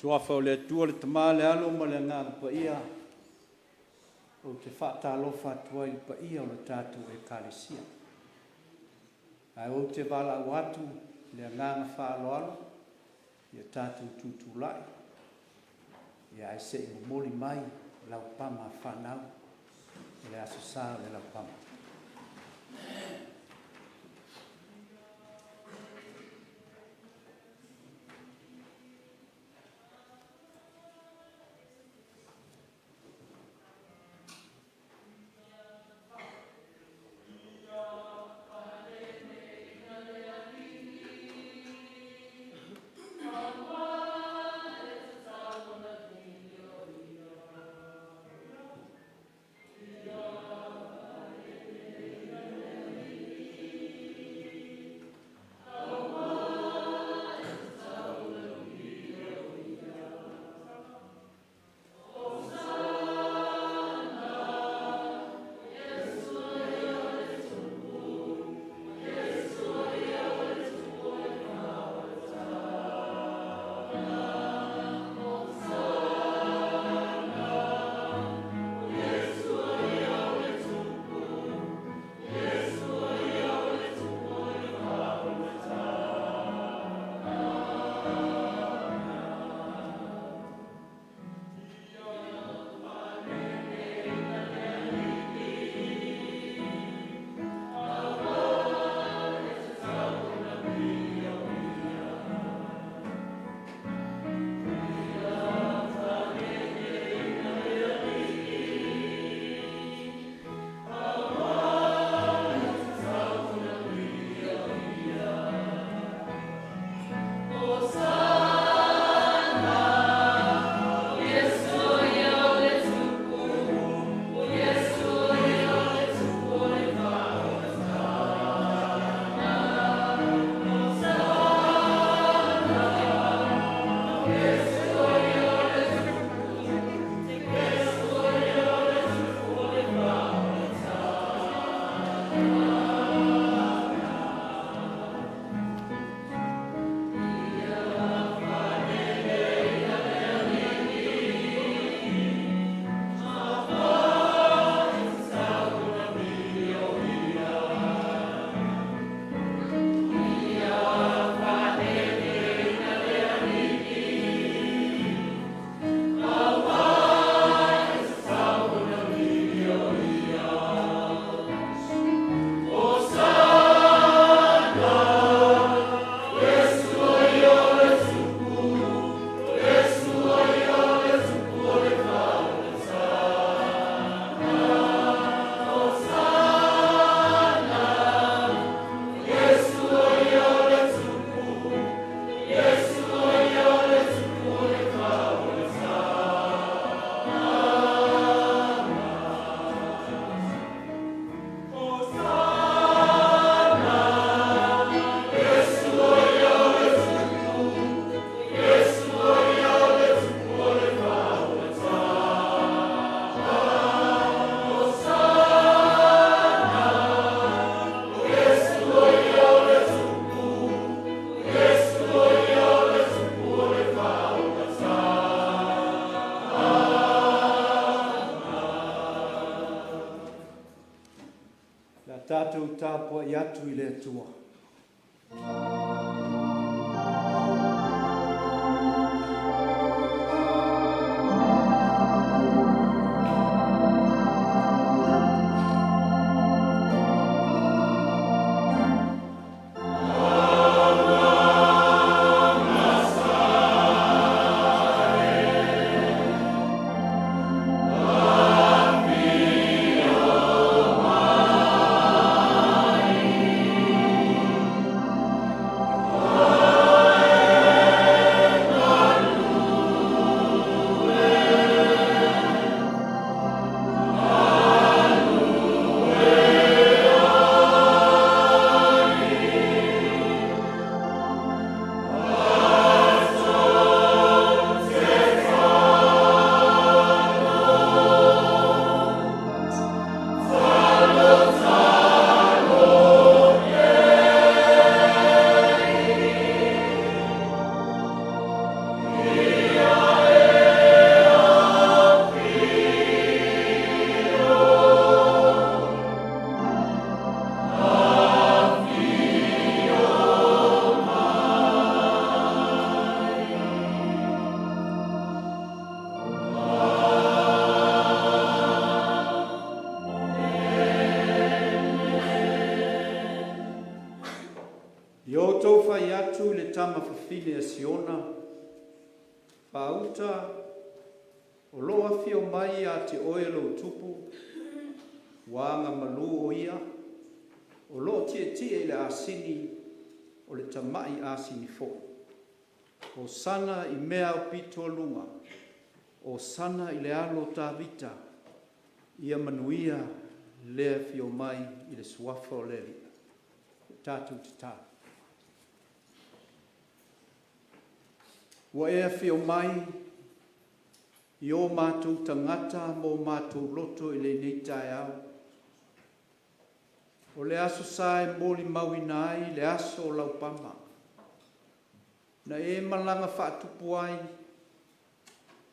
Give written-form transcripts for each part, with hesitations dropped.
Suafa o le Atua le Tama, le Alo ma le Agaga Paia, ou te faatalofa atu ai i le paia o le tatou Ekalesia. Ae ou te valaau atu i le agaga faaaloalo ia tatou tutulai, ia ae se i momoli mai laupama a fanau o le Aso Sa o le Laupama. Le a tatou tapuai atu i le Atua. atu i le tama fafine a Siona, Faauta, o lo o afio mai ia te oe lou Tupu, ua agamalu o ia, o lo o tietie i le asini, o le tamai asini foi. Hosana i mea aupito luga, Hosana i le alo o Tavita, ia manuia le afio mai i le suafa o le Alii. Tatou tatalo. Ua e afio mai i o matou tagata ma o matou loto i lenei taeao. O le aso sa e molimauina ai le aso o Laupama, na e malaga faatupu ai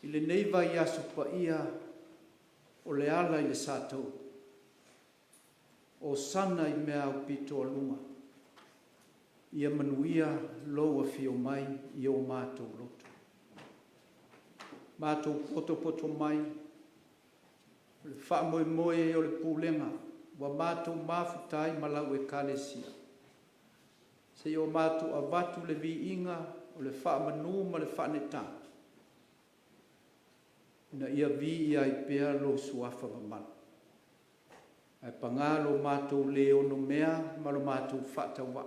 i lenei vaiaso paia o le ala i le sa taui. Hosana i mea aupito uluga, ia manuia lou afio mai i o matou loto. Matou potopoto mai, o le faamoemoe o le pulega ua matou mafuta ai ma lau Ekalesia, seia o matou avatu le viiga o le faamanu ma le faaneetaga, ina ia viia ai pea lou suafa mamalu. Ae paga lo matou le onomea ma lo matou faatauvaa,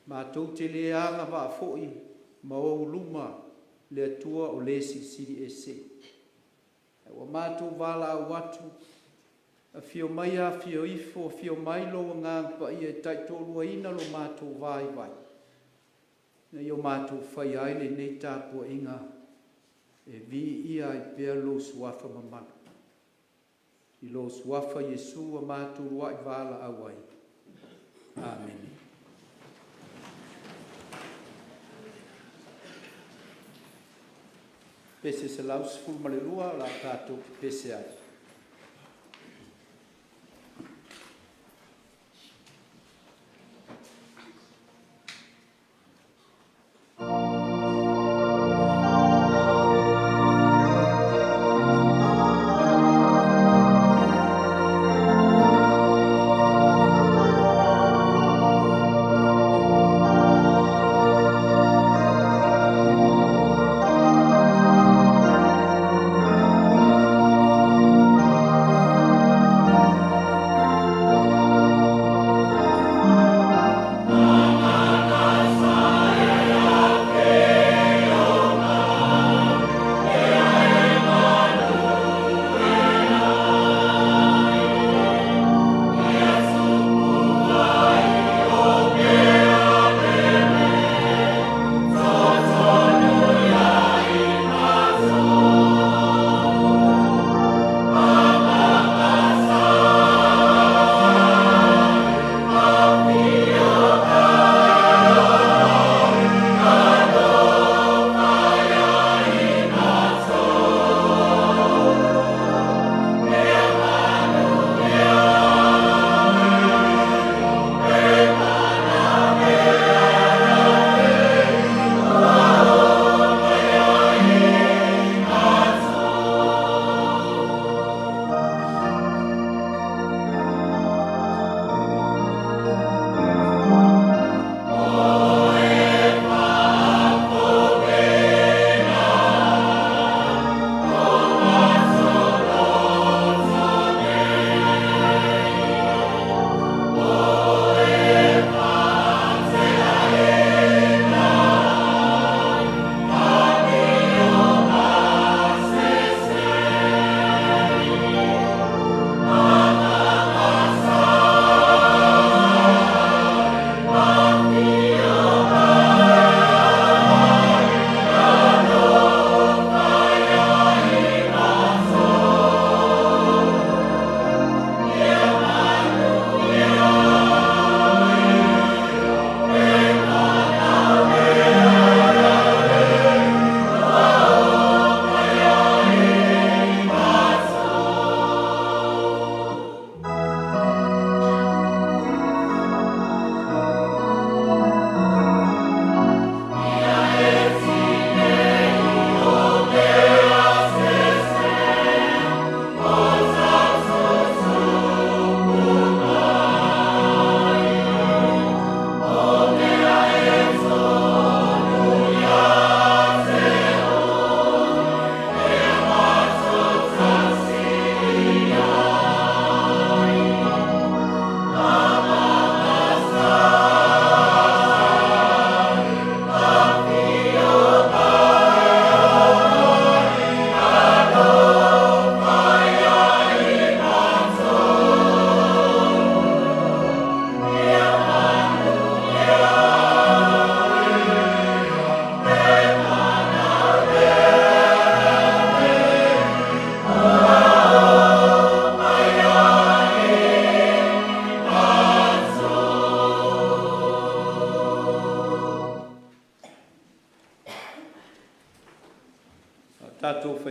matou te le agavaa foi ma ou luma le Atua o le Silisili Ese. Ae ua matou valaau atu, afio maia, afio ifo, afio mai lou Agaga Paia e taitoaluaina lo matou vaivai, ina ia matou faia ai lenei tapuaiga e viia ai pea lou suafa mamalu. I lou suafa Iesu ua matou uluai valaau ai. Amene. Pese 112 o le a tatou pepese ai.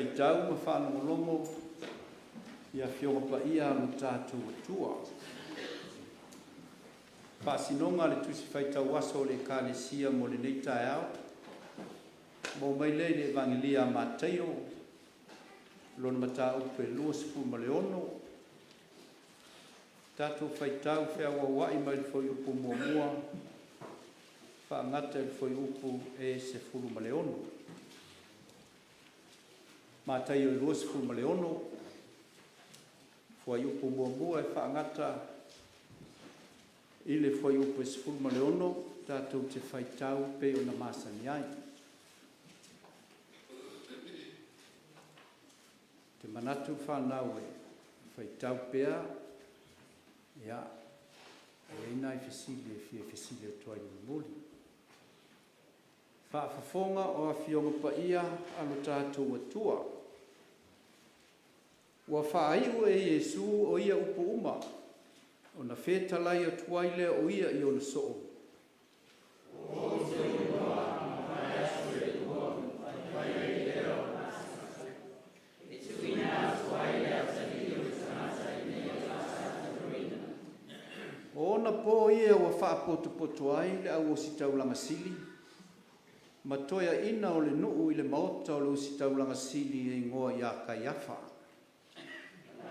faitau ma faalogologo i Afioga Paia a lo tatou Atua. Faasinoga a le Tusi Faitau Aso o le Ekalesia mo lenei taeao, maua mai lea i le Evagelia a Mataio, lona mataupu e 26. Tatou faitau feauaua'i mai le fuaiupu muamua faagata i le fuaiupu e 16. Mataio 26, fuaiupu muamua e faagata i le fuaiupu e 16, tatou te faitau pei ona masani ai. Ou te manatu fanau e faitau pea, ia, e i ai nai fesili e fia fesili atu ai mulimuli. Faafofoga o Afioga Paia a lo tatou Atua. Ua faaiu e Iesu o ia upu uma, ona fetalai atu ai lea o ia i ona soo. Ou te iloa ma le Atua fai ai lea o le E tuuina atu ai le atalii o le tagata ina ia faatautaina. O ona po ia ua faapotopoto ai le au ositaulaga sili ma toeaina o le nuu i le maota o le ositaulaga sili e igoa ia Kaiafa.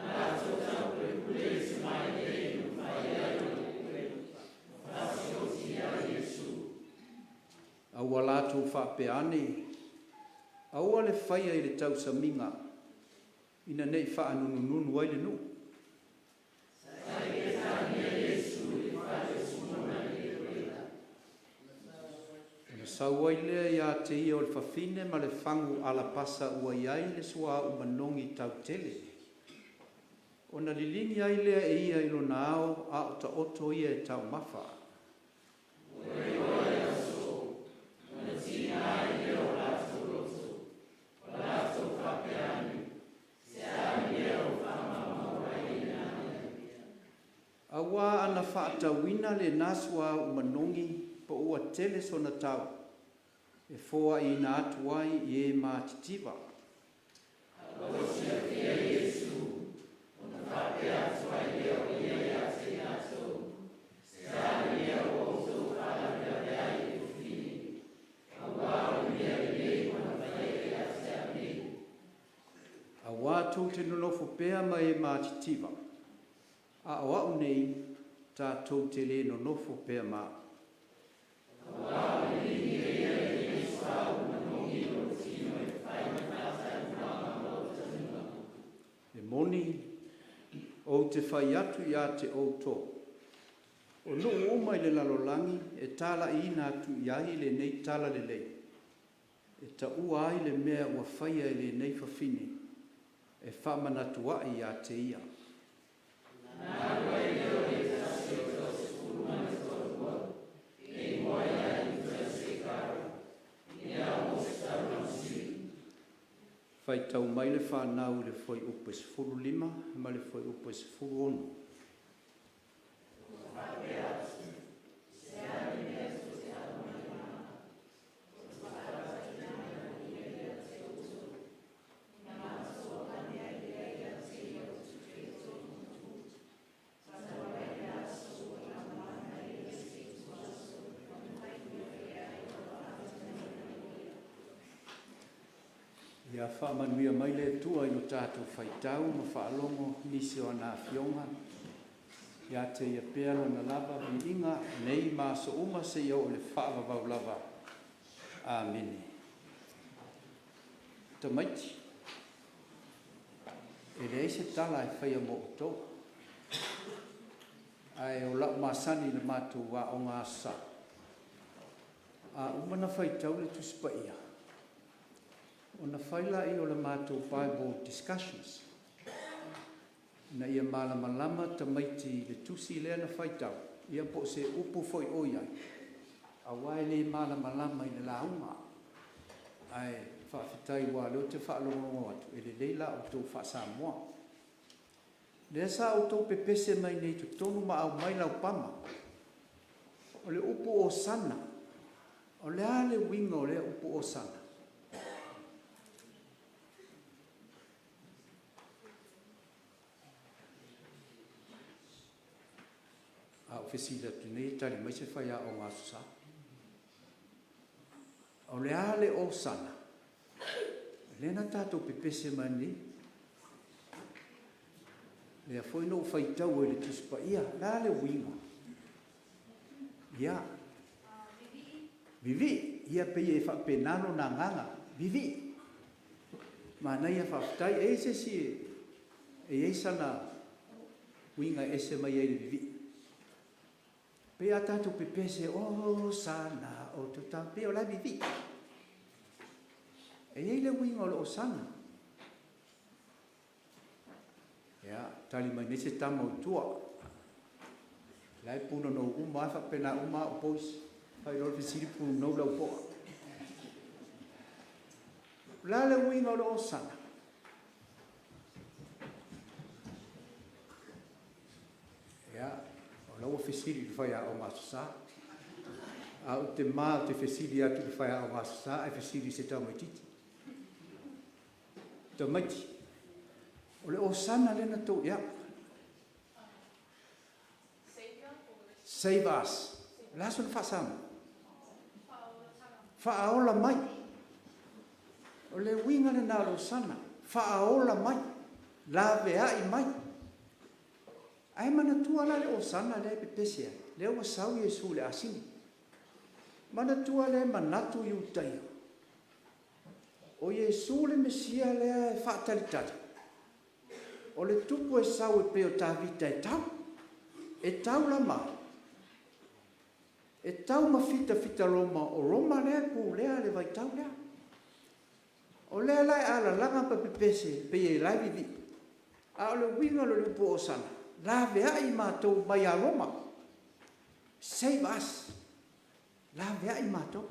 Na latou taupulepule i se mailei na fai ai o le pupelu, ma fasioti ai Iesu. A ua latou faapea ane, aua le faia i le tausamiga, ina ne i faanunununu ai le nuu. Sa i Petania Iesu i le fale o Simona le lepera. Ona sau ai lea ia te ia o le fafine ma le fagu alapasa ua i ai le suauu manogi tautele. Ona liligi ai lea e ia i lona ao a o taoto ia e taumafa. Ua iloa i aso, ona tiga ai lea o latou loto, ma latou faapea ane, Se a le mea ua faamaumau ai lena mea? Aua ana faatauina lena suauu manogi paua tele sona tau, e foaiina atu ai i e matitiva. A ua silafia e Iesu, ona faapea atu ai lea o ia ia te i latou, Se a le mea ua outou faalavelave ai i le fafine? Auā o le mea lelei ua na faia ia te au nei. Auā tou te nonofo pea ma e matitiva, a o a'u nei, tatou te lē nonofo pea ma a'u. Auā ua liligi e ia lenei suauu manogi i lou tino e fai ma faataimaga mo lou tanuga. E moni, ou te fai atu ia te outou, o nuu uma i le lalolagi e talaiina atu i ai lenei talalelei, e taua ai le mea ua faia e lenei fafine, e faamanatu a'i ia te ia. Ona alu ai lea o se tasi o le toasefulu ma le toalua, e igoa ia Iutase Ikariota, i le au ositaulaga sili. Faitau mai le fanau i le fuaiupu e 15 ma le fuaiupu e 16. Ua faapea atu, Se a le mea tou te aumai ma au? Ou te faatautaina ia ia te outou. Ona masoa ane ai lea ia te ia o tupe e tolu ma pu, talu ai le aso ua taumamafa ai i se ituaso na faigaluega ai ua faatautaina o ia. Ia faamanuia mai le Atua i lo tatou faitau ma faalogo nisi o ana afioga. Ia te ia pea lona lava viiga nei ma aso uma seia oo i le faavavau lava. Amene. Tamaiti, e leai se tala e faia mo outou, ae o lau masani i le matou aoga Aso Sa, a uma ona faitau le Tusi Paia, ona fai lea o le matou Bible discussions, ina ia malamalama tamaiti i le tusi lea na faitau, ia po o se upu foi o i ai, aua e le malamalama i le lauga. Ae faafetai aua o lea ou te faalogologo atu, e lelei la outou faa-Samoa. Lea sa outou pepese mai nei i totonu ma aumai laupama. O le upu Osana, o le a le uiga o lea upu Osana? fesili atu nei e tali mai se faiaoga Aso Sa. O le a le Osana? Lea na tatou pepese mai nei. Lea foi na ou faitau ai i le Tusi Paia. O le a le uiga? Ia. Vivii. Ia pei e faapena lona agaga. Vivii. Manaia faafetai. E i ai se isi e i ai sana uiga e ese mai ai i le vivii? Pei a tatou pepese, Osana, o to tau, pei o la e vivii. E i ai le uiga o le Osana. Ia, tali mai nei se tama o i tua. La e punonou uma lava, faapena uma au boys. Fai loa le fesili punonou le aupoa. O le a le uiga o le Osana? Ia, o la ua fesili i le faiaoga Aso Sa. Ae ou te ma ou te fesili atu i le faiaoga Aso Sa ae fesili i se tamaitiiti. Tamaiti, o le Osana lea na tou, ia. Save us. O le a sona faa-Samoa? Faaola mai. O le uiga lena o le Osana, faaola mai, laveai mai. Ae manatua la le Osana lea e pepese ai, lea ua sau Iesu i le asini. Manatua lea e manatu Iutaio, o Iesu le Mesia lea e faatalitali, o le tupu e sau e pei o Tavita e tau. E tau la ma ai? E tau ma fitafita Roma, o Roma lea e pulea le vaitau lea. O lea la e alalaga ma pepese pei e la e vivii, a o le uiga o le upu Osana, laveai matou mai ia Roma, save us, laveai matou.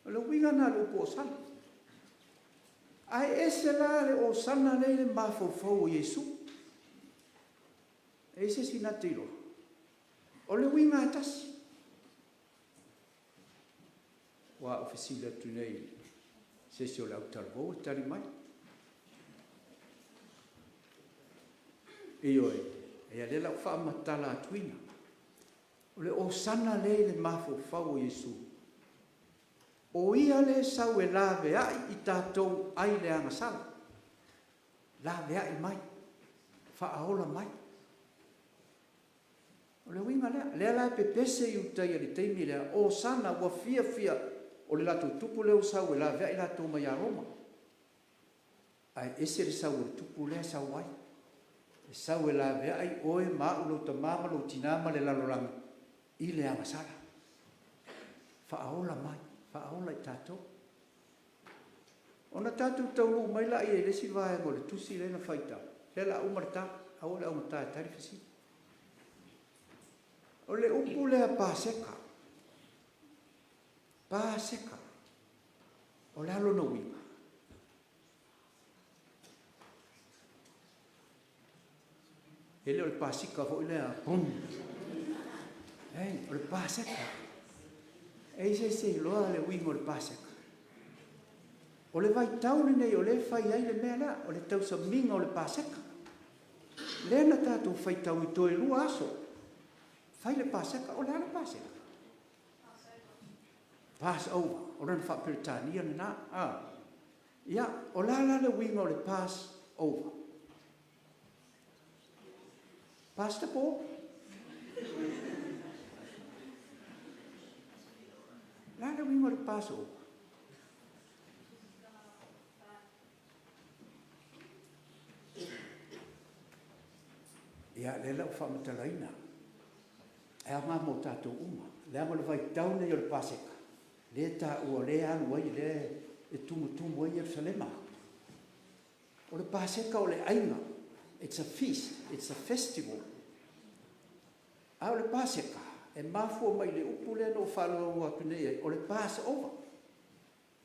O le uiga lena o le upu Osana. Ae ese la le Osana lea i le mafaufau o Iesu. E i ai se isi na te iloa? O le uiga lava e tasi. Ua ou fesili atu nei i se isi o le autalavou e tali mai. Ioe, ia lea la ua faamatala atuina. O le Osana lea i le mafaufau o Iesu, o Ia lea e sau e laveai i tatou ai le agasala. Laveai mai, faaola mai. O le uiga lea. Lea la e pepese Iutaia i le taimi lea, Osana, ua fiafia, o le latou tupu lea ua sau e laveai latou mai ia Roma. Ae ese le sau o le tupu lea e sau ai. E sau e laveai oe ma au, lou tama ma lou tina ma le lalolagi i le agasala. Faaola mai, faaola i tatou. Ona tatou taunuu mai laia i le isi vaega o le tusi lea na faitau, lea o le a uma le ta, aua le augata e tali fesili. O le upu lea Paseka, Paseka, o le a lona uiga? E le o le pasika foi lea, bum. Ei, o le Paseka. E i se isi e iloa le uiga o le Paseka. O le vaitau lenei o lea e fai ai le mea lea, o le tausamiga o le Paseka. Lea na tatou faitau i toe lua aso, fai le Paseka. O le a le Paseka? Passover, o lona faa-Peretania lena. A. Ia, o le a la le uiga o le Passover? Pastor Paul? O le a le uiga o le Passover? Ia, lea la ua faamatalaina. E aoga mo tatou uma. Leaga o le vaitau lenei o le Paseka, lea e taua, lea e alu ai, lea e tumutumu ai Ierusalema. O le Paseka o le aiga, it's a feast, it's a festival. A o le Paseka, e mafua mai i le upu lea na ou faalogo atu nei ai, o le Passover.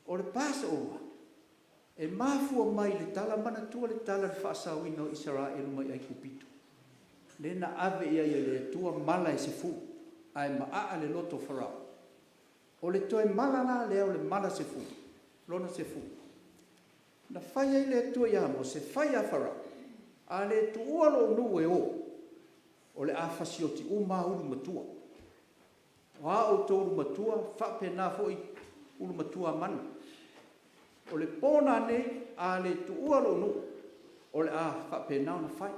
O le Passover, e mafua mai i le tala, manatua le tala i le faasaoina o Isaraelu mai Aikupito, lea na ave i ai e le Atua mala e sefulu, ae maaa le loto o Farao. O le toe mala la lea o le mala sefulu, lona sefulu, na fai ai le Atua ia Mose, Fai ia Farao, a le tuua lou nuu e o, O le a fasioti uma lava ulu matua. O a outou ulu matua, faapena foi ulu matua a manu. O le po nanei, a le tuua lou nuu, o le a faapena ona fai.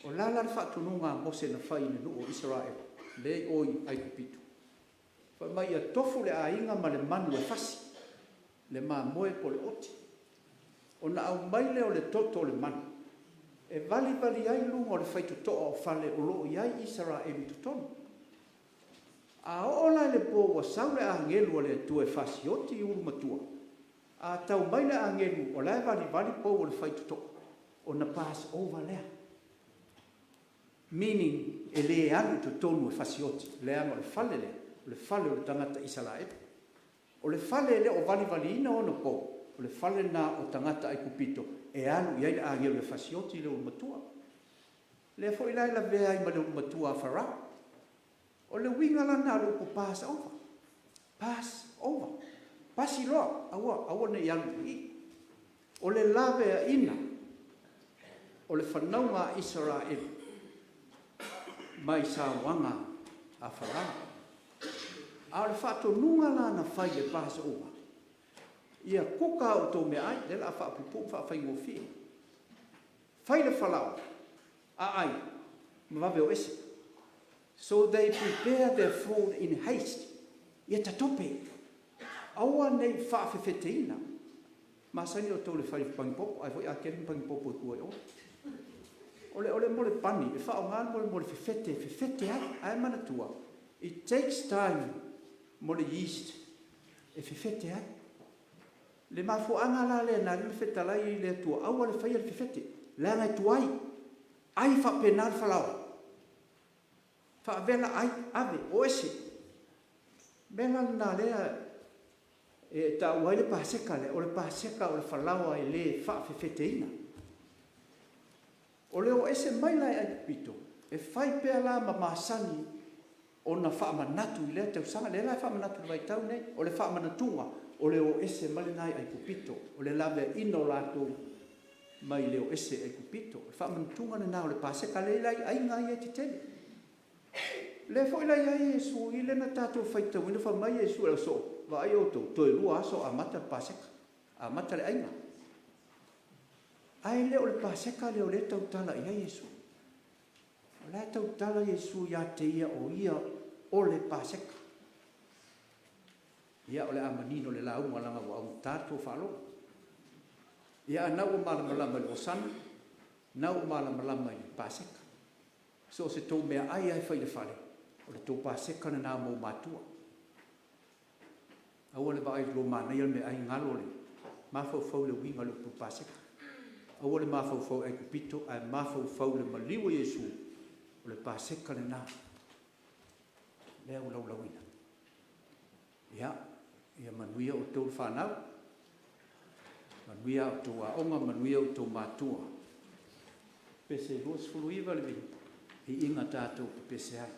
O le a la le faatonuga a Mose na fai i le nuu o Isaraelu lea e i o i Aikupito? Fai mai ia tofu le aiga ma le manu e fasi, le mamoe po o le oti, ona aumai lea o le toto o le manu e valivali ai luga o le faitotoa o fale o lo o i ai Isaraelu i totonu. A oo la i le po ua sau le agelu a le Atua e fasioti ulu matua, a tau mai le agelu o la e valivali pou o le faitotoa, ona pass over lea. Meaning, e le alu i totonu e fasioti, leaga o le fale lea, o le fale o le tagata Isaraelu. O le fale e le o valivaliina ona pou, o le fale lena o tagata Aikupito e alu i ai le agelu e fasioti le ulu matua. O lea foi la e lavea ai ma le ulu matua a Farao. O le uiga la lena o le upu pass over, pass over, pasi loa, aua, aua ne i alu i i. O le laveaiina o le fanauga a Isaraelu mai sauaga a Farao. A o le faatonuga la na fai i le Pasova, ia kuka a outou meaai, lea o le a faapuupuu ma faafaigofie, fai le falaoa, aai, ma vave o ese. So they prepare their food in haste, ia tatope, aua ne i faafefeteina. E masani outou i le fai panipopo, ai foi a tele ni panipopo i tua i o. O le mea o le pani, e faaaoga le mea o le fefete e fefete ai. Ae manatua, it takes time mo le yeast e fefete ai. O le mafuaaga la lea na ala ai ona fetalai le Atua, aua le faia le fefete, leaga e tuai, ai faapena le falaoa, faavela ai, ave, o ese. O le mea la lena o lea e taua ai le Paseka lea, o le Paseka o le falaoa e le faafefeteina. O le o ese mai la i Aikupito, e fai pea la ma masani ona faamanatu i lea tausaga. O lea la e faamanatu i le vaitau lenei, o le faamanatuga o le o ese mai lena i Aikupito, o le laveaiina o latou mai le o ese i Aikupito. O le faamanatuga lena o le Paseka, lea e i ai aiga ia e tetele. O lea foi la e i ai Iesu i lea na tatou faitauina fai mai Iesu i le ausoo, vaai outou, toe 2 aso amata le Paseka, amata le aiga. Ae le o le Paseka lea o lea e tautala i ai Iesu. O la e tautala Iesu ia te Ia o Ia o le Paseka. Ia, o le a manino i le lauga leaga ua augata le tou faalogo. Ia a o lena ua malamalama i le Osana, lena ua malamalama i le Paseka. So o se tou meaai lava e fai i le fale, o le tou Paseka lena ma ou matua. Aua le vaai loa manaia le meaai galo le mafaufau i le uiga o le upu Paseka. Aua le mafaufau i Aikupito ae mafaufau i le maliu o Iesu, o le Paseka lena lea ua laulauina. Ia, ia manuia outou le fanau, manuia a outou aoga, manuia outou matua. Pese 29 le viiga tatou pepese ai.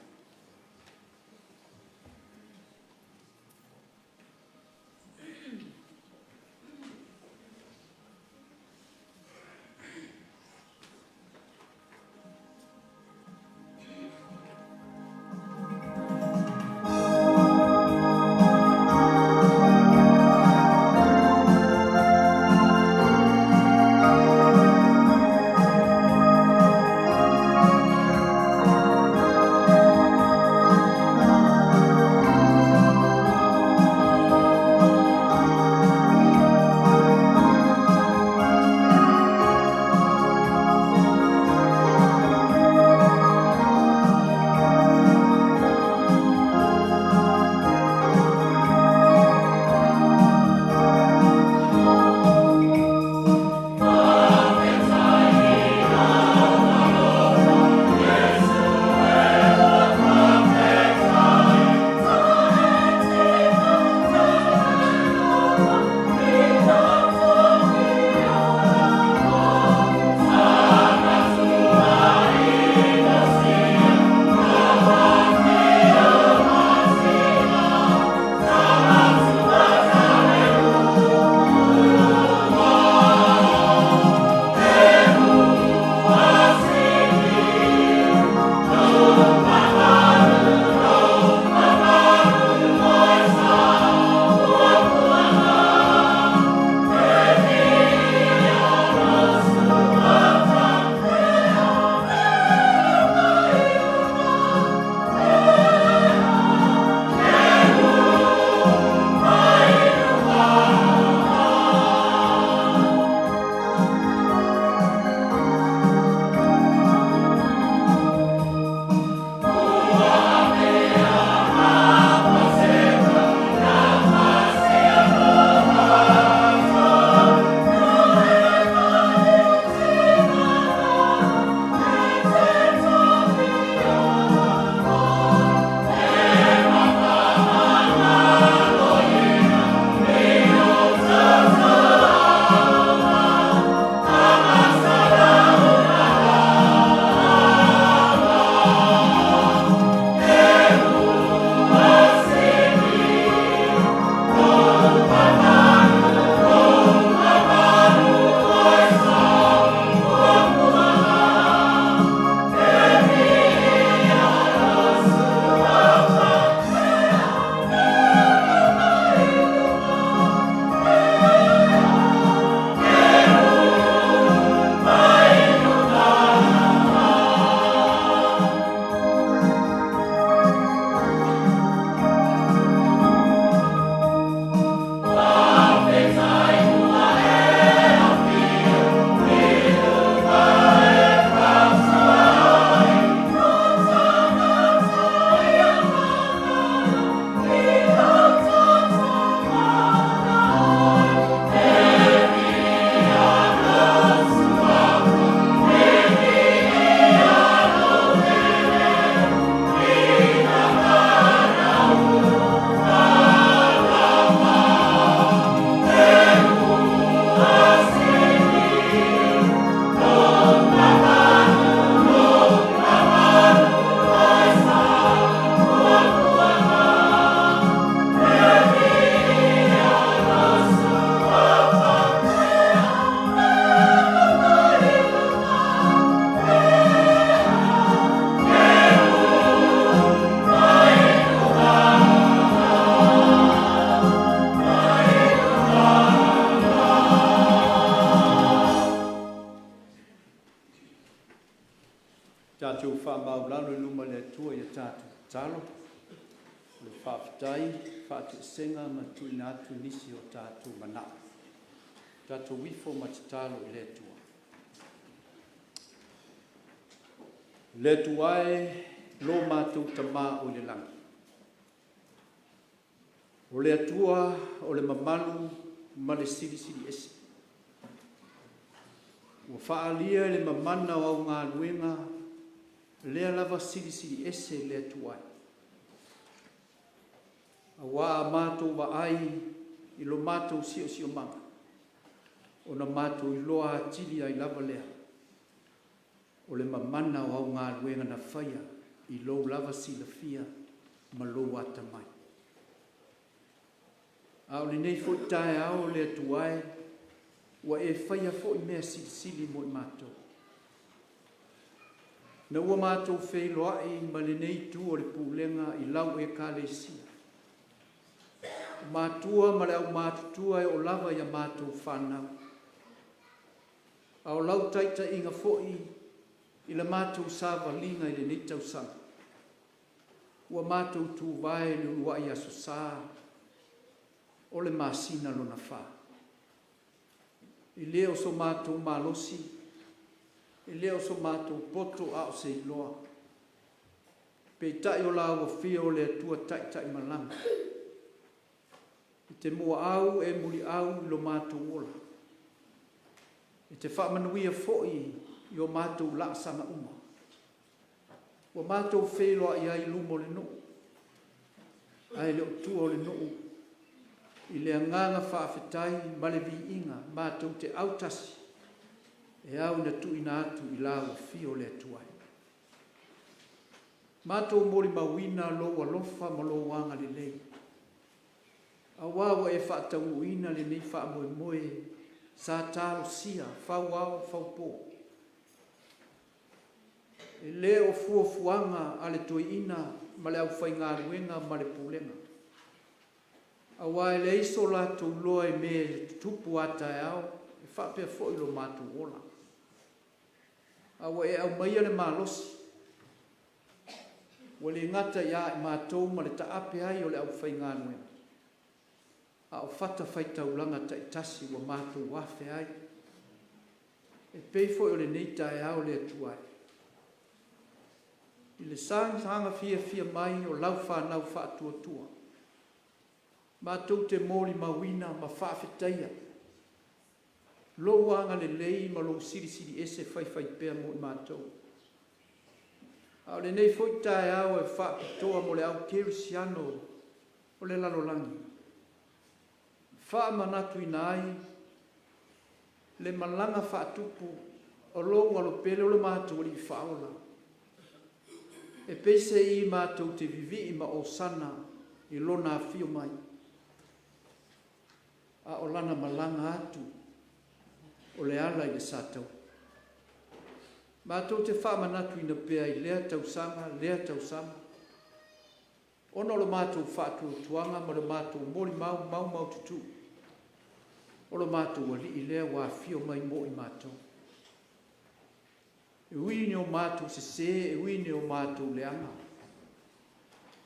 Tatou faamaulalo i luma o le Atua i a tatou tatalo, o le faafetai, faatoesega ma tuuina atu nisi o tatou manao. Tatou ifo ma tatalo i le Atua. Le Atua e, lo matou Tama o i le lagi, o le Atua o le mamalu ma le silisili ese. Ua faaalia i le mamana o au galuega lea lava silisili ese le Atua e. Aua a matou vaai i lo matou siosiomaga, ona matou iloa atili ai lava lea o le mamana o au galuega na faia i lou lava silafia ma lou atamai. A o lenei foi taeao le Atua e, ua e faia foi mea silisili mo i matou. Ina ua matou feiloai ma lenei itu o le Pulega i lau Ekalesia, o matua ma le aumatutua e oo lava i a matou fanau, a o lau taitaiga foi i la matou savaliga i lenei tausaga, ua matou tuvae i le uluai Aso Sa o le masina lona fa. E le o so matou malosi, e le o so matou poto a o se iloa, peitai o la ua fia o le Atua taitaimalaga. E te muaau e muliau i lo matou ola. E te faamanuia foi i o matou laasaga uma. Ua matou feiloai ai i luma o le nuu, ae le o tua o le nuu, i le agaga faafetai ma le viiga matou te autasi e ao ina tuuina atu i la ua fia o le Atua. Matou molimauina lou alofa ma lou agalelei, aua ua e faataunuuina lenei faamoemoe sa talosia fau ao fau po. E le o fuafuaga a le toeaina ma le aufaigaluega ma le pulega, aua e leai so latou iloa i mea e tutupu a taeao e faapea foi lo matou ola. A ua e aumaia le malosi, ua le gata ia i matou ma le taape ai o le aufaigaluega, a o fatafaitaulaga taitasi ua matou afe ai, e pei foi o lenei taeao le Atua e. I le saga fiafia mai o lau fanau faatuatua, matou te molimauina ma faafetaia lou agalelei ma lou silisili ese faifaipea mo i matou. A o lenei foi taeao e faapitoa mo le au kerisiano o le lalolagi, faamanatuina ai le malaga faatupu o lou Alo pele o le matou Alii Faaola, e peiseai matou te vivii ma osana i lona afio mai, a o lana malaga atu o le ala i le sataua. Matou te faamanatuina pea i lea tausaga, lea tausaga, ona o le matou faatuatuaga ma le matou molimau maumaututu, o le matou Alii lea ua afio mai mo i matou. E ui ina o matou sese, e ui ina o matou leaga,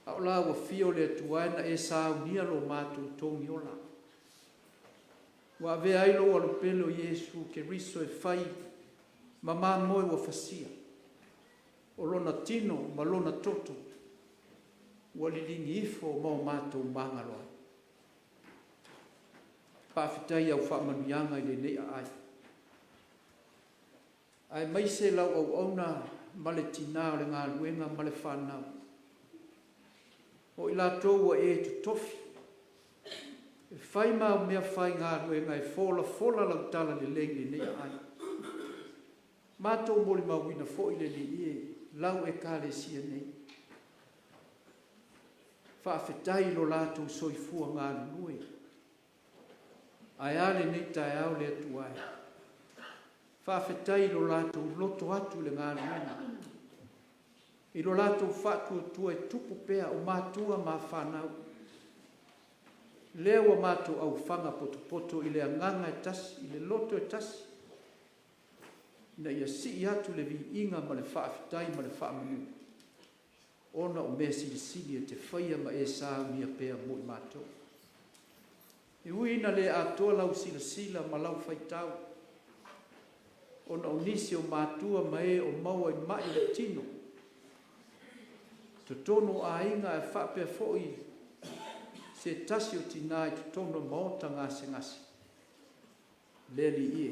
a o la ua fia o le Atua e na e saunia lo matou togiola. Ua avea ai lou Alo pele o Iesu Keriso e fai ma mamoe ua fasia, o lona tino ma lona toto ua liligi ifo ma o matou magalo ai. Faafetai i au faamanuiaga i lenei aai, aemaise lau auauna ma le tina o le galuega ma le fanau, o i latou ua e totofi e fai ma au mea faigaluega e folafola lau talalelei i lenei aai. Matou molimauina foi le Alii e lau Ekalesia nei. Faafetai i lo latou soifua galulue. Ae a lenei taeao le Atua e. Faafetai i lo latou loto atu i le galuega, i lo latou faatuatua e tupu pea o matua ma fanau. Lea ua matou aufaga potopoto i le agaga e tasi, i le loto e tasi. ina ia sii atu le viiga ma le faafetai ma le faamanu, ona o mea silisili e te faia ma e saunia pea mo i matou. E ui ina le atoa lau silasila ma lau faitau, ona o nisi o matua ma e o maua i ma'i o le tino, totonu o aiga ae faapea foi se tasi o tina i totonu o maota gasegase. Le Alii e,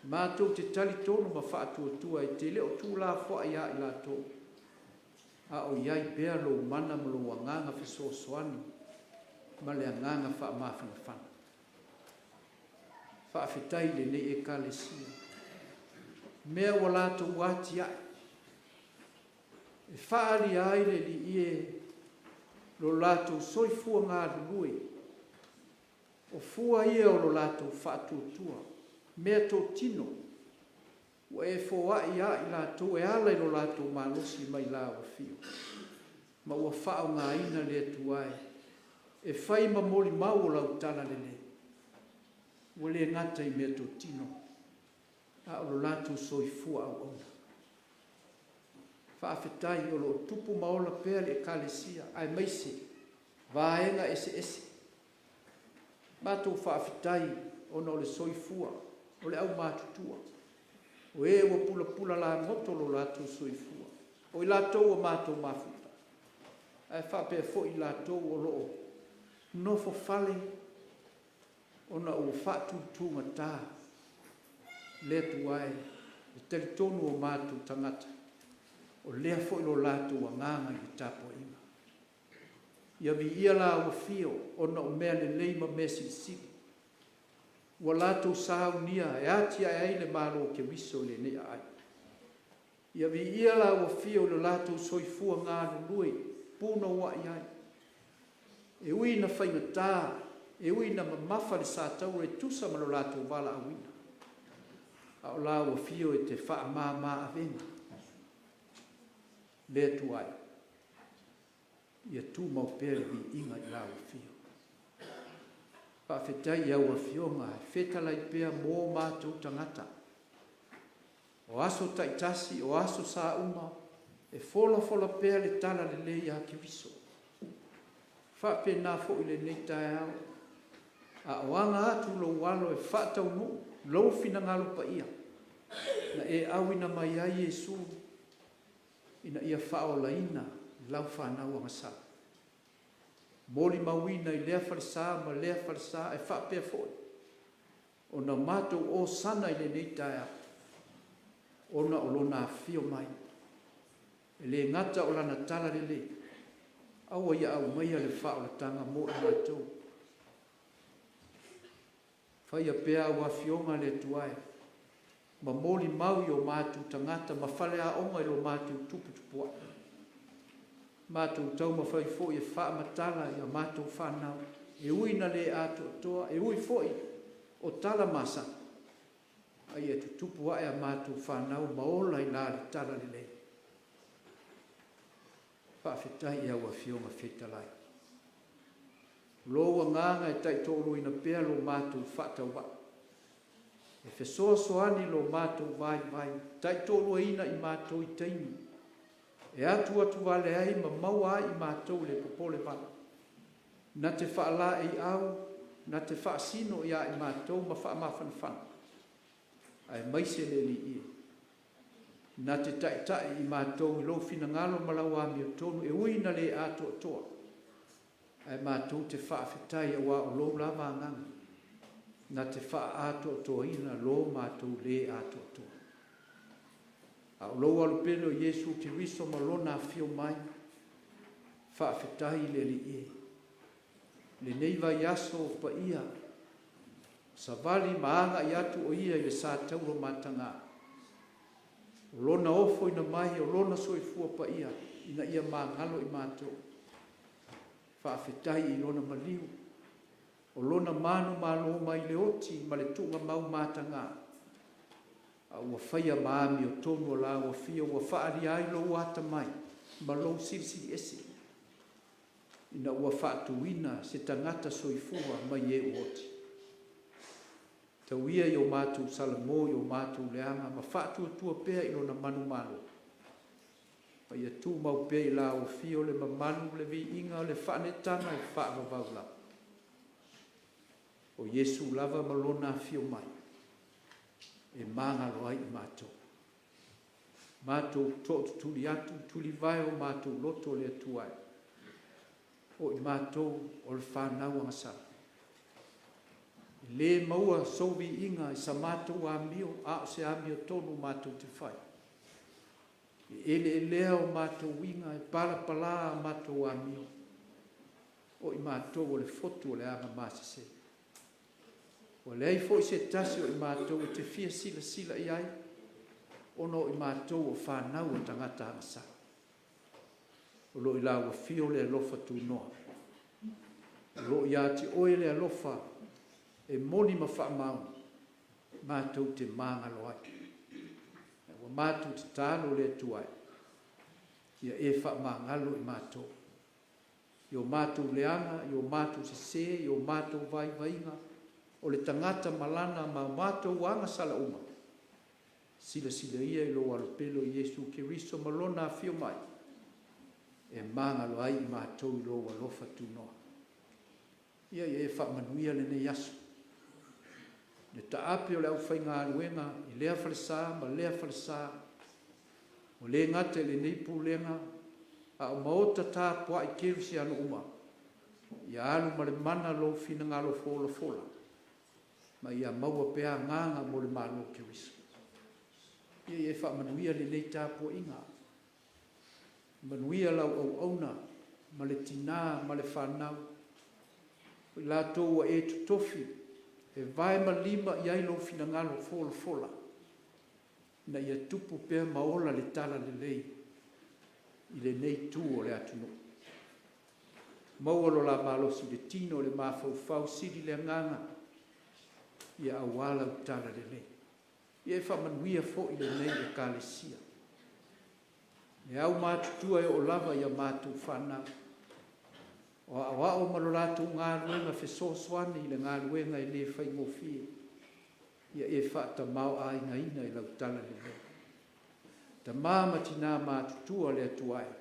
matou te talitonu ma faatuatua e te le o tuulafoai ia i latou, a o i ai pea lou mana ma lou agaga fesoasoani ma le agaga faamafanafana. Faafetai i lenei Ekalesia, mea ua latou atiae, e faaalia ai le Alii e lo latou soifua galulue, o fua ia o lo latou faatuatua, meatotino ua e foai ia i latou e ala i lo latou malosi mai lau afio, ma ua faaaogaina le Atua e, e fai ma molimau o lau talalelei. Ua le gata i meatotino, a o lo latou soifua auauna. Faafetai o lo o tupu ma ola pea le Ekalesia, aemaise vaega eseese. Matou faafetai ona o le soifua o le aumatutua, o e ua pulapula lagoto lo latou soifua, o i latou ua matou mafuta, ae faapea foi i latou o lo o nofo fale ona ua faatutugata. Le Atua e, e talitonu o matou tagata, o lea foi lo latou agaga i le tapuaiga. Ia viia lau afio ona o mea lelei ma mea silisili ua latou saunia e atiae ai le Malo o Keriso i lenei aai. Ia viia lau afio i lo latou soifua galulue punouai ai. E ui ina faigata, e ui ina mamafa le sataua e tusa ma lo latou valaauina, a o lau afio e te faamama avega le Atua e. Ia tumau pea le viiga i lau afio. Faafetai i au afioga e fetalai pea mō matou tagata. O aso taitasi, o aso sa uma, e folafola pea le talalelei a Keriso. Faapena foi lenei taeao, a o aga atu lou alo e faataunuu lou finagalo paia, na e auina mai ai Iesu ina ia faaolaina lau fanau agasala. Molimauina i lea falesa ma lea falesa e faapea foi ona matou osana i lenei taeao ona o Lona afio mai. E le gata o Lana talalelei, a ua Ia aumaia le faaolataga mo i matou. Faia pea au afioga le Atua e, ma molimau i o matou tagata ma faleaoga i lo matou tuputupua'i. Matou taumafai foi e faamatala i a matou fanau, e ui ina le atoatoa, e ui foi o tala masani, a ia tutupu ae a matou fanau ma ola i la le talalelei. Faafetai i au Afioga Fetalai. Lou agaga e taitoaluaina pea lo matou faatauvaa. E fesoasoani lo matou vaivai, taitoaluaina i matou i taimi e atuatuvale ai ma maua ai i matou le popole vale. Na te faalaeiau, na te faasino ia i matou ma faamafanafana, aemaise le Alii e. Na te taitai i matou i lou finagalo ma lau amiotonu e ui ina le atoatoa, ae matou te faafetai auā o lou lava agaga na te faaatoatoaina lo matou le atoatoa. A o lou alopele o Iesu Keriso ma Lona afio mai, faafetai i le Alii e. Lenei vaiaso o paia, savali ma agai atu o Ia i le sataua mataga. O Lona ofoina mai o Lona soifua paia ina ia magalo i matou. Faafetai i Lona maliu, o Lona manumalo mai le oti ma le tuugamau mataga, a ua faia ma amiotonu o lau afio ua faaalia ai lou atamai ma lou silisili ese, ina ua faatuina se tagata soifua mai e ua oti. Tau ia i o matou salamo i o matou leaga ma faatuatua pea i Lona manumalo, ma ia tumau pea i la Afio le mamalu, le viiga, le faaneetaga e faavavau lava. O Iesu lava ma Lona afio mai e magalo ai i matou. Matou tootutuli atu, tulivae o matou loto le Atua e, o i matou o le fanau agasala. E lē maua sou viiga i sa matou amio, a o se amiotonu matou te fai. E eleelea o matou uiga, e palapalā a matou amio, o i matou o le fotu o le agamasese. Ua leai foi se tasi o i matou e te fia silasila i ai, ona o i matou o fanau a tagata agasala. O lo o i lau Afio le alofa tunoa. O lo o ia te Oe le alofa e moni ma faamaoni, matou te magalo ai. Ua matou tatalo le Atua e, ia e faamagalo i matou. I o matou leaga, i o matou sesē, i o matou vaivaiga, o le tagata ma lana ma o matou agasala uma, silasila ia i lou Alopele o Iesu Keriso ma Lona afio mai, e magalo ai i matou i lou alofa tunoa. Ia ia e faamanuia lenei aso. Le taape o le aufaigaluega i lea falesa ma lea falesa, ua le gata i lenei pulega, a o maota tapuai kerisiano uma, ia alu ma le mana lou finagalo folafola, ma ia maua pea agaga mo le Malo o Keriso. Ia ia e faamanuia lenei tapuaiga. Manuia lau auauna ma le tinā ma le fanau, o i latou ua e totofi e vae ma lima i ai lou finagalo folafola, ina ia tupu pea ma ola le talalelei i lenei itu o le atunuu. Maua lo la malosi i le tino, le mafaufau, sili le agaga, ia aua lau talalelei. Ia e faamanuia foi lenei Ekalesia. Le aumatutua e oo lava i a matou fanau, o aoao ma lo latou galuega fesoasoani i le galuega e le faigofie, ia e faatamaoaigaina i lau talalelei. Tama ma tinā matutua le Atua e,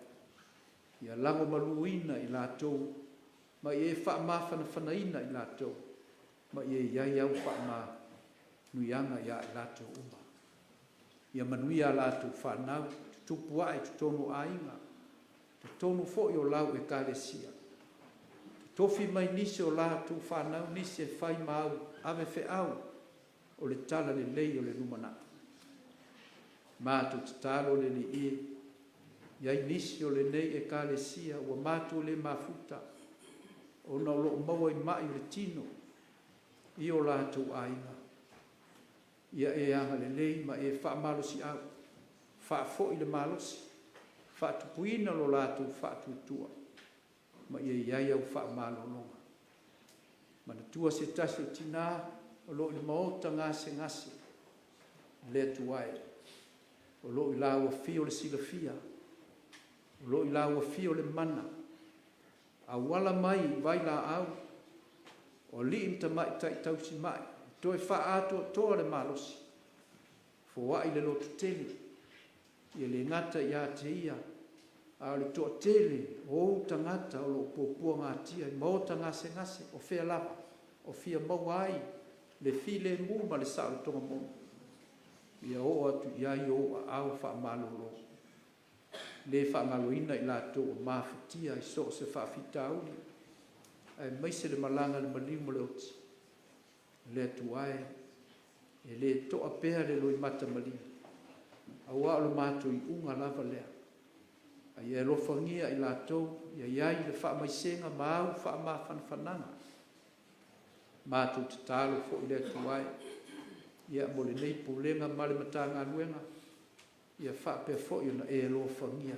ia lagomaluina i latou, ma ia e faamafanafanaina i latou, ma ia i ai au faamanuiaga ia i latou uma. Ia manuia a latou fanau, tutupu ae i totonu o aiga, totonu foi o lau Ekalesia. Totofi mai nisi o latou fanau nisi e fai ma au ave feau o le talalelei o le lumanai. Matou tatalo le Alii e, i ai nisi o lenei Ekalesia ua matou le mafuta ona o lo o maua i mai o le tino i o latou aiga. Ia e agalelei ma e faamalosiau, faafoi le malosi, faatupuina lo latou faatuatua, ma ia i ai au faamalologa. Manatua se tasi o tinā o lo o i le maota gasegase, le Atua e, o lo o i lau Afio le silafia, o lo o i lau Afio le mana, auala mai i vailaau, o alii ma tamaitai tausimai, e toe faaatoatoa le malosi, foai le lototele, ia le gata ia te ia, a o le toatele o ou tagata o lo o puapuagatia i maota gasegase, o fea lava o fia maua ai le filemu ma le saolotoga moni, ia oo atu i ai ou aao faamalolo. Le faagaloina i latou ua mafatia i so o se faafitauli, aemaise le malaga a le maliu ma le oti. Le Atua e, e le to'a pea le loimata maliu, aua o le matou iuga lava lea. A ia e alofagia i latou, ia i ai le faamaisega ma au faamafanafanaga. Matou tatalo foi le Atua e, ia mo lenei Pulega ma le Matagaluega, ia faapea foi ona e alofagia.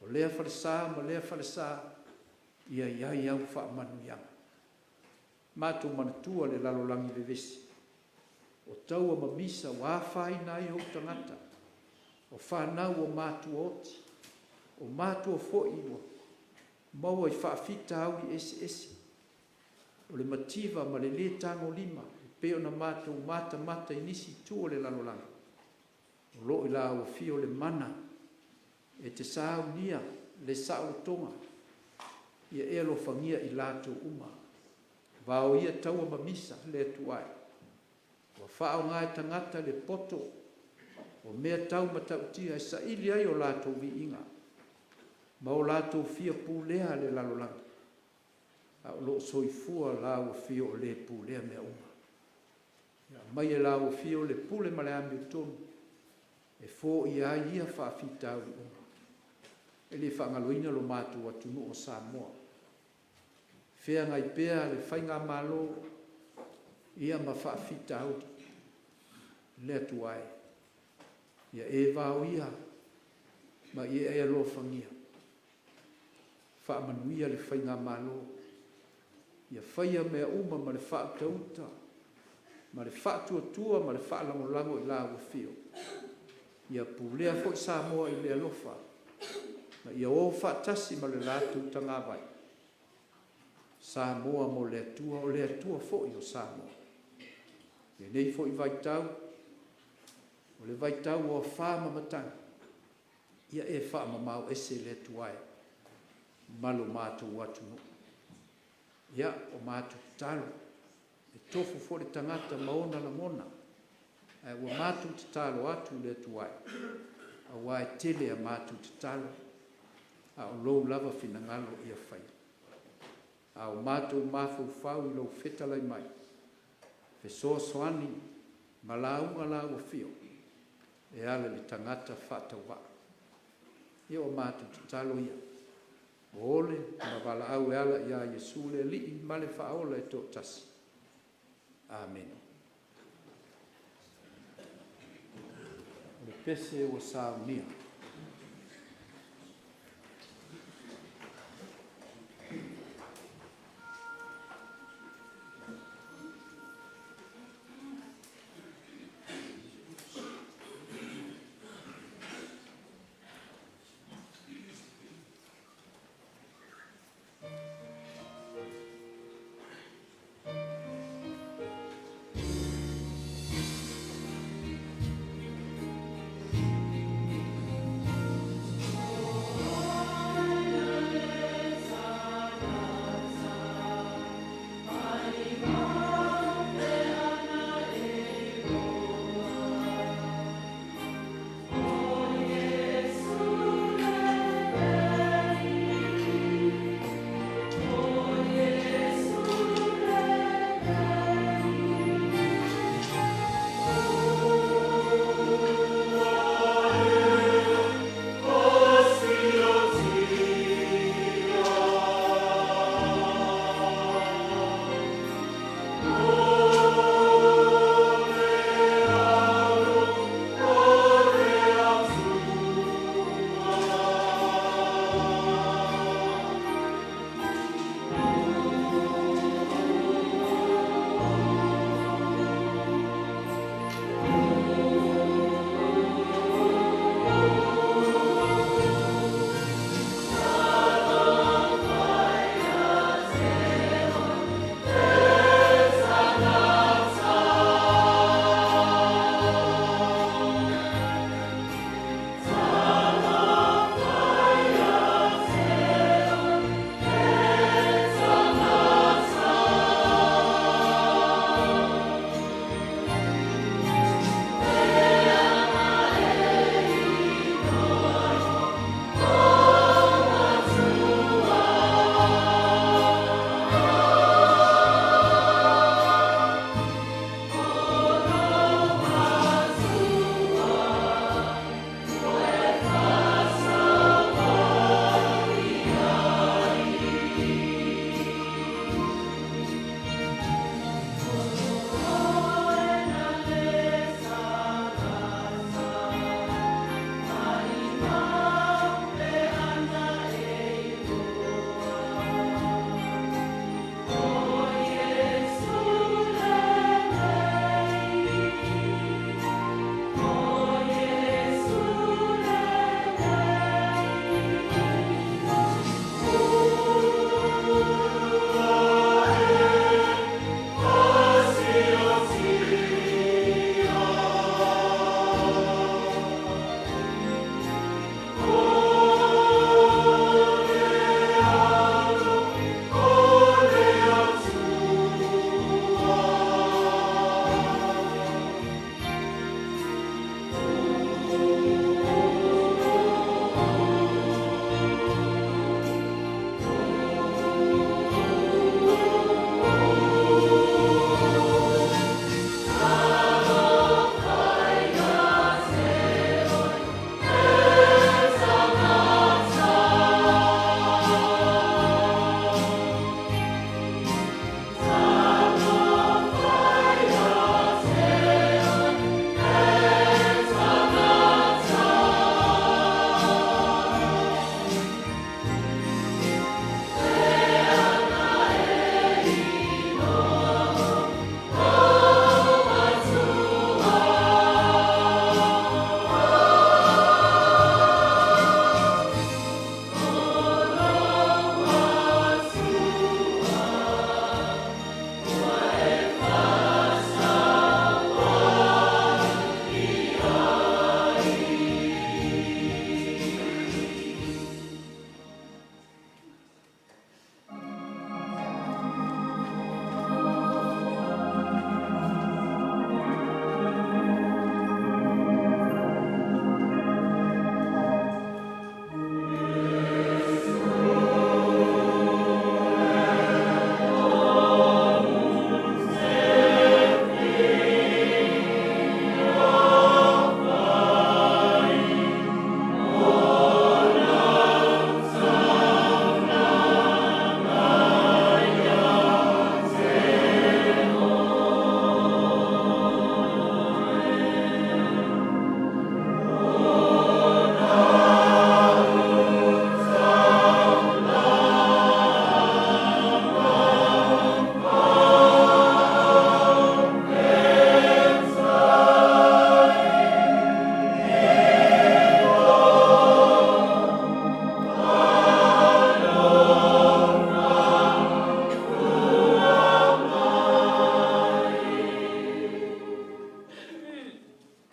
O lea falesa ma lea falesa, ia i ai au faamanuiaga. Matou manatua le lalolagi vevesi, o taua ma misa ua afaina ai ou tagata, o fanau ua matuaoti, o matua foi ua maua i faafitauli eseese, o le mativa ma le lē tagolima. pei ona matou matamata i nisi itu o le lalolagi, o lo o i Lau Afio le mana e te saunia le saolotoga, ia e alofagia i latou uma. Vaoia taua ma misa, le Atua e. Ua faaaoga e tagata le poto o mea tau matautia e saili ai o latou viiga ma o latou fia pulea le lalolagi, a o lo o soifua Lau Afio o Le pulea mea uma. Ia aumai e Lau Afio le pule ma le amiotonu e foia ai ia faafitauli uma. E le faagaloina lo matou atunuu o Samoa, feagai pea le Faigamalo ia ma faafitauli. Le Atua e, ia e vaoia ma ia e alofagia, faamanuia le Faigamalo, ia faia mea uma ma le faautauta ma le faatuatua ma le faalagolago i Lau Afio. Ia pulea foi Samoa i le alofa ma ia o faatasi ma le latou tagavai. Samoa mo le Atua, o le Atua foi o Samoa. I lenei foi vaitau, o le vaitau o afa ma matagi, ia e faamamao ese le Atua e ma lo matou atunuu. Ia, o matou tatalo, e tofu foi le tagata ma ona lagona, ae ua matou tatalo atu i le Atua e, aua e tele a matou tatalo, a o lou lava finagalo ia faia. A o matou mafaufau i lou fetalai mai, fesoasoani ma lauga Lau Afio e ala i le tagata faatauvaa. Ia o matou tatalo ia, o ole ma valaau e ala ia Iesu le Alii ma le Faaola e toatasi. Amene. O le pese ua saunia.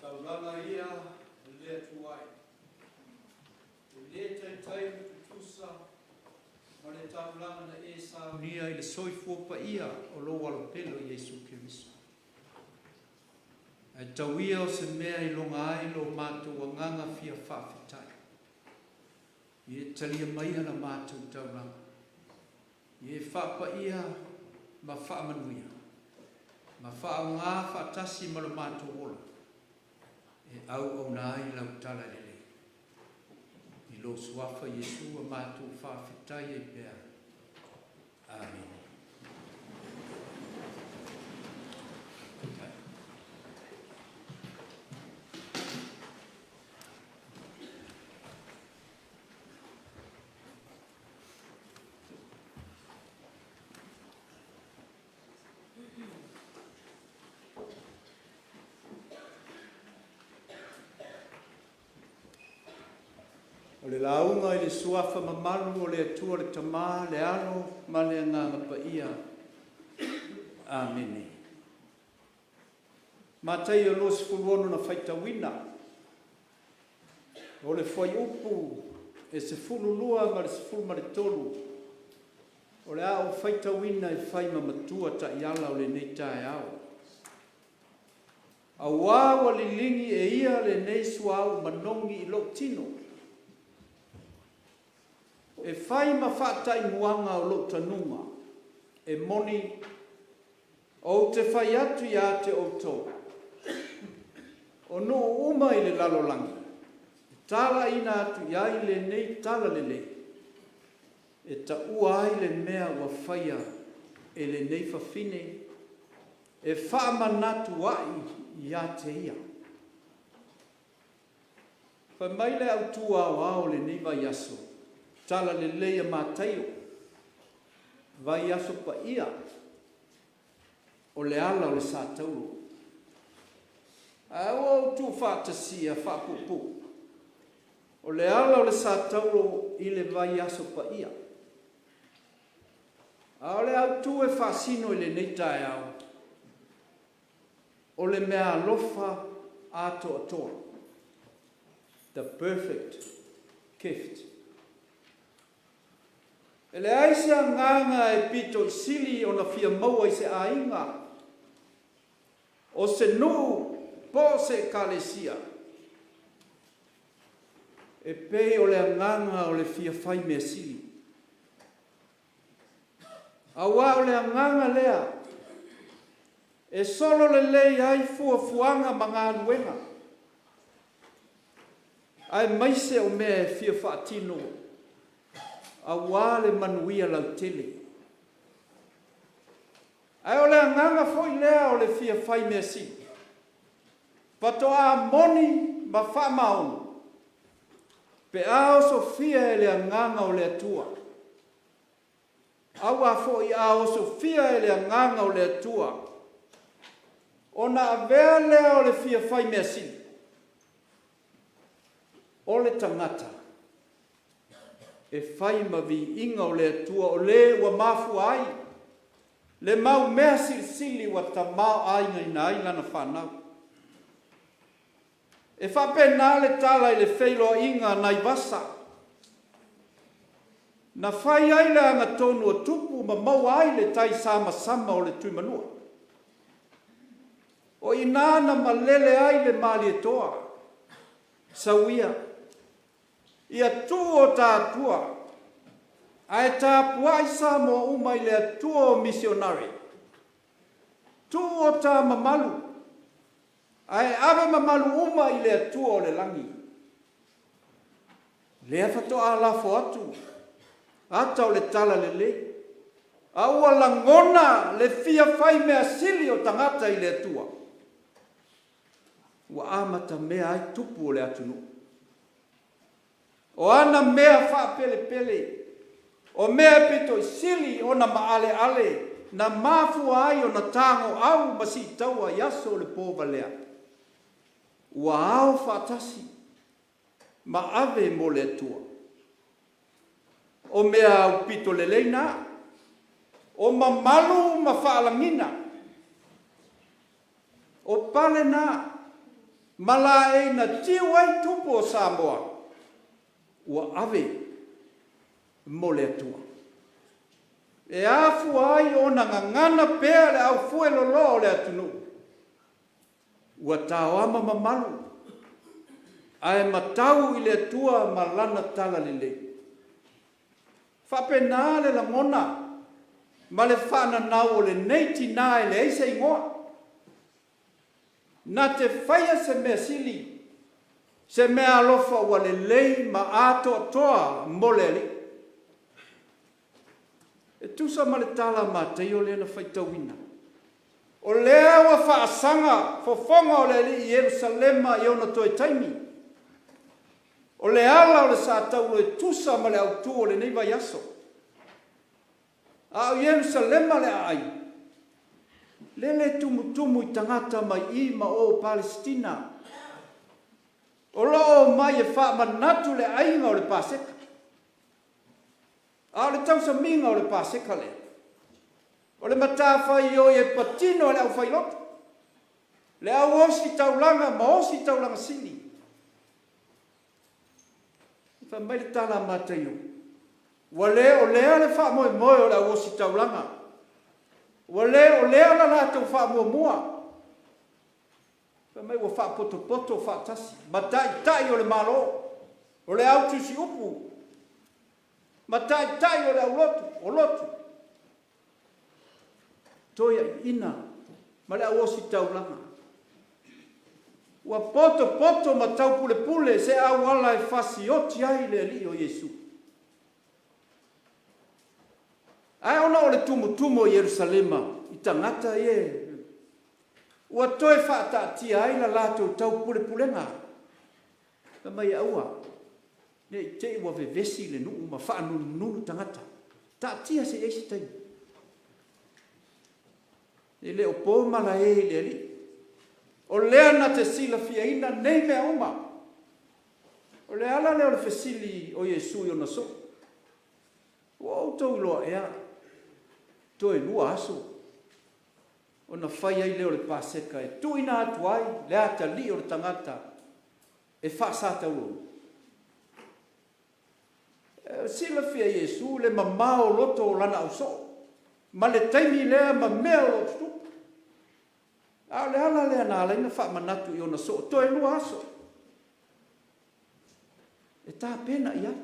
Taulaga ia le Atua e, e le taitai ona tutusa ma le taulaga na e saunia i le soifua paia o lou Alopele o Iesu Keriso. Ae tau ia o se mea e iloga ai lo matou agaga fia faafetai. Ia e talia maia la matou taulaga. Ia e faapaia ma faamanuia, ma faaaoga faatasi ma lo matou ola e auauna ai lau tala lelei. I lou Suafa Iesu a matou faafetai ai pea. Amene. O le lauga i le Suafa mamalu o le Atua le Tama, le Alo ma le Agaga Paia. Amene. Mataio 26 na faitauina. O le fuaiupu e 12 ma le 13 o le a ou faitauina e fai ma matua taiala o lenei taeao. Auā ua liligi e ia lenei suauu manogi i lou tino, e fai ma faataimuaga o lou tanuga, e moni, ou te fai atu ia te outou, o nuu uma i le lalolagi, e talaiina atu i ai lenei tala lelei, e taua ai le mea ua faia e lenei fafine, e faamanatu ai ia te ia. Fai mai le autu aoao o lenei vaiaso, Tala Lelei a Mataio, Vaiaso Paia, o le ala o le Satauro. Ae ua ou tuufaatasia faapuupuu, o le ala o le Satauro i le Vaiaso Paia. A o le autu e faasino i lenei taeao, o le meaalofa atoatoa, the perfect gift. E leai se agaga e pito i sili ona fia maua i se aiga, o se nuu po o se ekalesia. E pei o le agaga o le fia fai mea sili. Aua o le agaga lea e solo lelei ai fuafuaga ma galuega, aemaise o mea e fia faatino aua le manuia lautele. Ae o le agaga foi lea o le fia fai mea sili, faatoa moni ma faamaoni pe a osofia e le Agaga o le Atua. Aua foi a osofia e le Agaga o le Atua, ona avea lea o le fia fai mea sili o le tagata e fai ma viiga o le Atua o le ua mafua ai le mau mea silisili ua tamaoaigaina ai lana fanau. E faapena le tala i le feiloaiga Naivasa, na fai ai le agatonu a Tupu ma maua ai le tai samasama o le Tuimanua. O i ina na malele ai le Malietoa, Sauia, ia tuu o ta Atua, ae tapuai Samoa uma i le Atua o misionare. Tuu o ta mamalu, ae ave mamalu uma i le Atua o le lagi. Lea faatoa lafo atu ata o le talalelei, a ua lagona le fia fai mea sili o tagata i le Atua, ua amatamea ai tupu o le atunuu. O ana mea faapelepele, o mea e pito i sili ona maaleale na mafua ai ona tagoau ma siitaua i aso o le povalea, ua ao faatasi ma ave mo le Atua. O mea aupito lelei na, o mamalu ma faalagiga, o pale na ma laei na tiu ai tupu o Samoa, ua ave mo le Atua. E afua ai ona gagana pea le aufueloloa o le atunuu, ua taoama mamalu ae matau i le Atua ma Lana talalelei. Faapena le lagona ma le faananau o lenei tina e leai se igoa. Na te faia se mea sili, se mea alofa ua lelei ma atoatoa mo le Alii. E tusa ma le tala a Mataio lea na faitauina, o lea ua faasaga fofoga o le Alii i Ierusalema i ona toe taimi. O le ala o le satauro e tusa ma le autu o lenei vaiaso. A o Ierusalema le aai, lele tumutumu i tagata mai i ma o o Palesitina, o lo o omai e faamanatu le aiga o le Paseka. A o le tausamiga o le Paseka lea, o le matafaioi e patino a le aufailotu, le au ositaulaga ma ositaulaga sili. Fai mai le tala a Mataio, ua le o lea le faamoemoe o le au ositaulaga, ua le o lea la latou faamuamua. Fai mai ua faapotopoto faatasi ma taitai o le Malo, o le au tusiupu ma taitai o le aulotu, o lotu, toeaiina ma le au ositaulaga. Ua potopoto ma taupulepule se auala e fasioti ai le Alii o Iesu. Ae ona o le tumutumu o Ierusalema i tagata ia ua toe faataatia ai la latou taupulepulega, fai mai aua ne i te i ua vevesi le nuu ma faanunununu tagata, taatia se i i ai se taimi. E le o po malae i le Alii, o lea na te silafiaina nei mea uma. O le ala lea o le fesili o Iesu i ona soo, Ua outou iloa ea, toe lua aso ona fai ai lea o le Paseka e tuuina atu ai le atalii o le tagata e faasatauaina? E silafia e Iesu le mamao o loto o lana ausoo ma le taimi lea ma mea o lo o tutupu. A o le ala lea na ala ai ona faamanatu i ona soo, toe lua aso. E tapena i ai.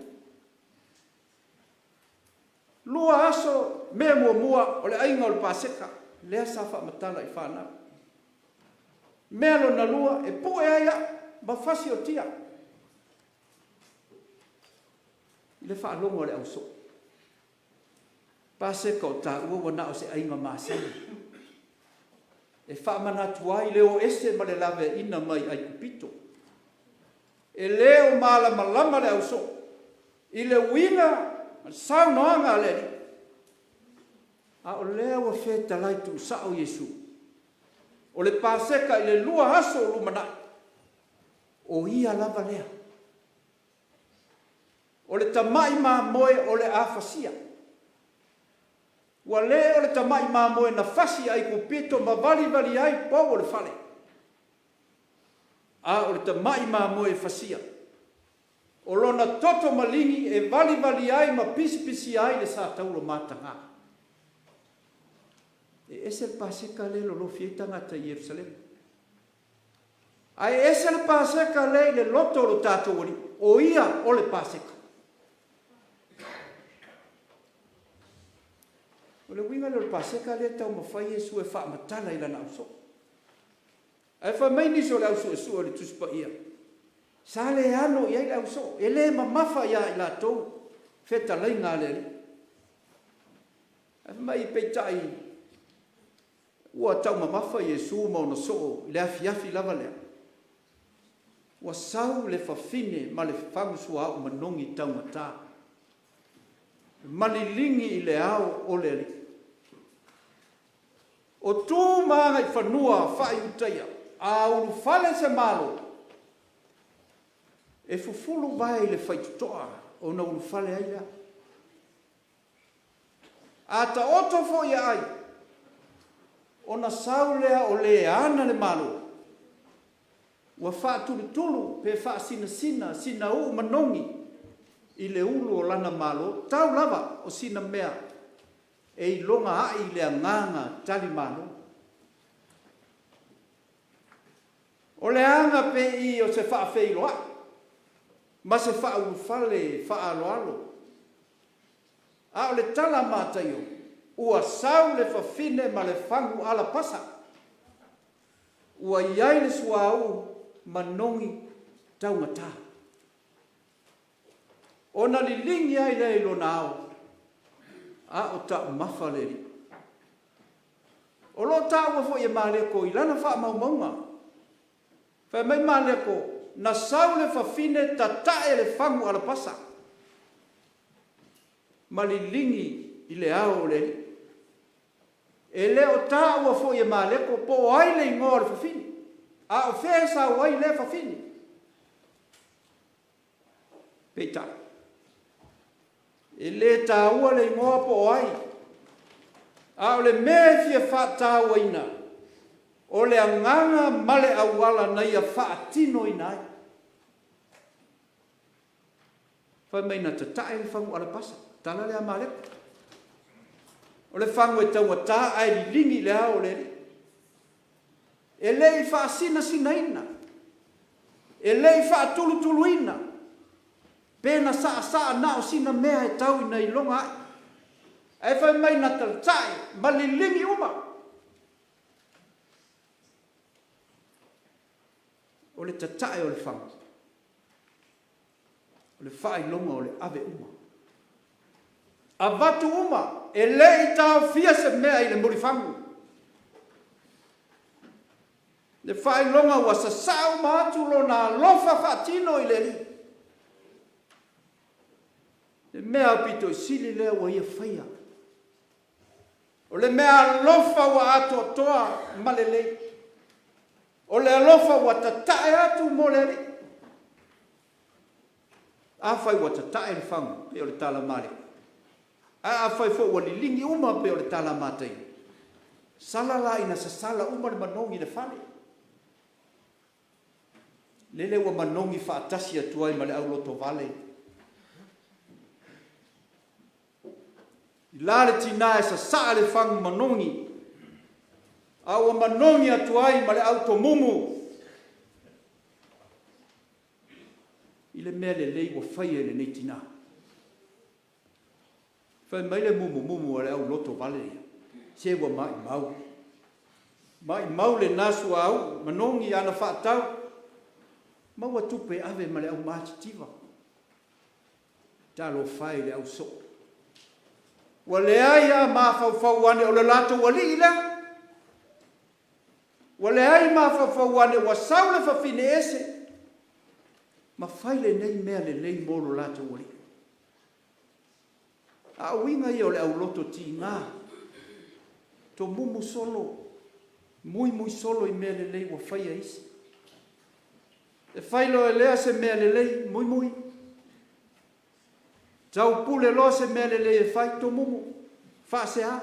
Lua aso, mea muamua, o le aiga o le Paseka, lea sa faamatala i fanau. Mea lona lua, e pue ai au ma fasiotia i le faalogo a le ausoo. Paseka o taua ua na o se aiga masani e faamanatu ai le o ese ma le laveaiina mai Aikupito. E le o malamalama le ausoo i le uiga ma le saunoaga a le Alii, a o lea ua fetalai tuusao Iesu, o le Paseka i le lua aso o lumanai, o Ia lava lea. O le tamai mamoe o le a fasia. Ua le o le tamai mamoe na fasi i Aikupito ma valivali ai pou o le fale, a o le tamai mamoe e fasia, o lona toto maligi e valivali ai ma pisipisia ai le satauro mataga. E ese le Paseka lea e lolofi ai tagata i Ierusalema. Ae ese le Paseka lea i le loto o lo tatou Alii, o Ia o le Paseka. O le uiga lea o le Paseka lea e taumafai Iesu e faamatala i Lana ausoo. Ae fai mai nisi o le au suesue o le Tusi Paia, sa le ano i ai le ausoo, e le mamafa ia i latou fetalaiga a le Alii. Ae fai mai, peitai, ua taumamafa Iesu ma ona soo i le afiafi lava lea, ua sau le fafine ma le fagu suauu manogi taugata, ma liligi i le ao o le Alii. O tu ma agaifanua faa-Iutaia, a ulufale se Malo, e fufulu vae i le faitotoa ona ulufale ai lea. A taoto foi e ai, ona sau lea o le ana le Malo, ua faatulutulu pe faasinasina sina uu manogi i le ulu o lana Malo, tau lava o sina mea e iloga a'i i le agaga talimalo. O le aga pe i o se faafeiloai ma se faaulufale faaaloalo, a o le tala a Mataio, ua sau le fafine ma le fagu alapasa, ua i ai le suauu manogi taugata. Ona liligi ai lea i lona ao, a o taumafa le alii. O lo o taua foi e Mareko i lana faamaumauga. Fai mai Mareko, na sau le fafine tatae le fagu alapasa ma liligi i le ao o le alii. E le o taua foi e Mareko po o ai le igoa o le fafine, a o fea e sau ai lea fafine. Peitai, e le taua le igoa po o ai, a o le mea e fia faatauaina, o le agaga ma le auala na ia faatinoina ai. Fai mai na tatae le fagu alapasa, tala lea a Mareko. O le fagu e taugata ae liligi i le ao o le alii. E le i faasinasinaina, e le i faatulutuluina, pe na saasaa na o sina mea e tau ina iloga a'i. Ae fai mai na tatae ma liligi uma. O le tatae o le fagu, o le faailoga o le ave uma. Avatu uma, e le i taofia se mea i le mulifagu. Le faailoga ua sasaa uma atu lona alofa faatino i le Alii. Le mea aupito sili lea ua ia faia, o le mea alofa ua atoatoa ma lelei, o le alofa ua tatae atu mo le Alii. Afai ua tatae le fagu, pei o le tala a Mareko, ae afai foi ua liligi uma, pei o le tala a Mataio, sala la ina sasala uma le manogi i le fale. Lele ua manogi faatasi atu ai ma le aulotovale. I la le tina e sasaa le fagu manogi, a ua manogi atu ai ma le automumu. I le mea lelei ua faia e lenei tina. Fai mai le mumumumu a le au lotovale ia, se ua maimau, maimau lena suauu manogi ana faatau, maua tupe e ave ma le au matitiva. Talofa e i le au soo. Ua leai lava mafaufau ane o le latou alii lea. Ua leai mafaufau ane ua sau le fafine ese ma fai lenei mea lelei mo lo latou alii. A o uiga ia o le auloto tiga, tomumu solo, muimui solo i mea lelei ua faia e isi. E fai loa e lea se mea lelei, muimui. Taupule loa se mea lelei e fai, tomumu, faasea.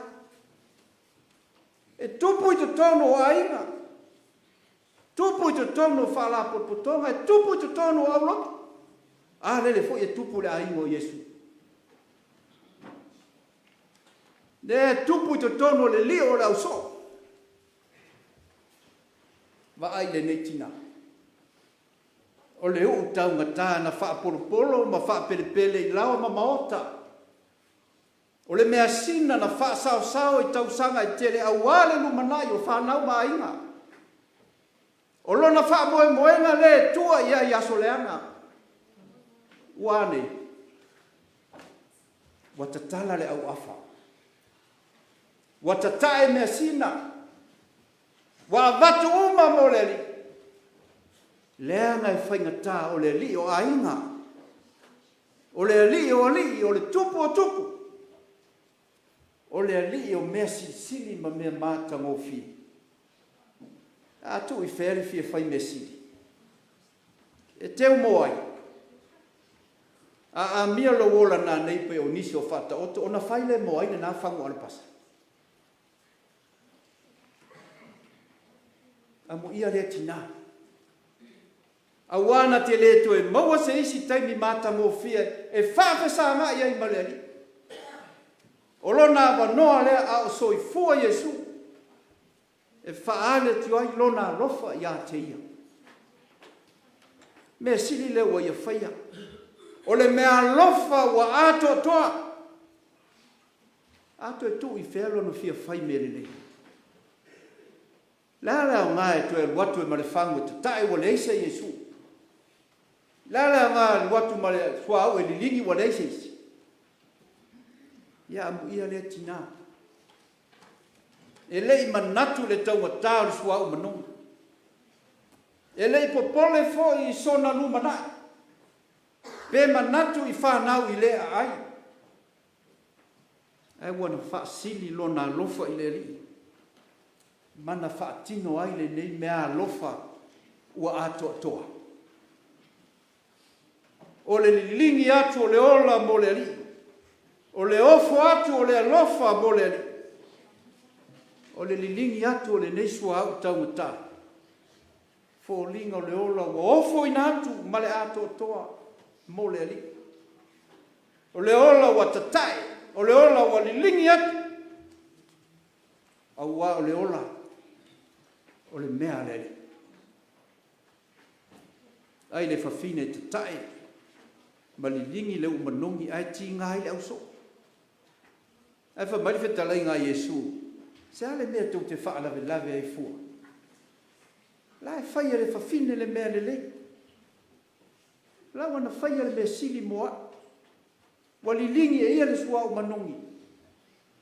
E tupu i totonu o aiga, tupu i totonu o faalapotopotoga, e tupu i totonu o aulotu. A lele foi e tupu i le aiga o Iesu. Lea e tupu i totonu o le lio o le ausoo. Vaai i lenei tina. O le uu taugata na faapolopolo ma faapelepele i laoa ma maota. O le measina na faasaosao i tausaga e tele aua le lumanai o fanau ma aiga. O lona faamoemoega lea e tua i ai i aso leaga. Ua a nei? Ua tatala le auafa. Ua tatae measina. Ua avatu uma mo le Alii. Leaga e faigata o le Alii o aiga. O le Alii o alii, o le Tupu o tupu, o le Alii o mea silisili ma mea matagofie. A tuu i fea le fia fai mea sili? E teu mo ai? A amia lou ola nanei pei o nisi o Faataoto, ona fai lea mo ai lena fagu alapasa? Amuia lea tina. Aua na te le toe maua se isi taimi matagofie e faafesagai ai ma le Alii. O lona avanoa lea a o soifua Iesu e faaali atu ai Lona alofa ia te ia. Mea sili lea ua ia faia, o le meaalofa ua atoatoa. A toe tuu i fea lona fia fai mea lelei? Le a le aoga e toe alu atu ai ma le fagu e tatae ua leai se Iesu? Le a le aoga e alu atu ma le suauu e liligi ua leai se isi? Ia amuia lea tina. E le i manatu i le taugata o le suauu manogi. E le i popole foi i sona lumanai, pe manatu i fanau i le aai. Ae ua na faasili lona alofa i le Alii, ma na faatino ai lenei meaalofa ua atoatoa. O le liligi atu o le ola mo le Alii, o le ofo atu o le alofa mo le Alii, o le liligi atu o lenei suauu taugata, foliga o le ola ua ofoina atu ma le atoatoa mo le Alii. O le ola ua tatae, o le ola ua liligi atu, aua o le ola o le mea a le Alii. Ai le fafine e tatae ma liligi le uu manogi ae tiga ai le ausoo. Ae fai mai le fetalaiga a Iesu, Se a le mea tou te faalavelave ai fua? La e fai e le fafine le mea lelei. La ua na faia le mea sili mo a'u. Ua liligi e ia le suauu manogi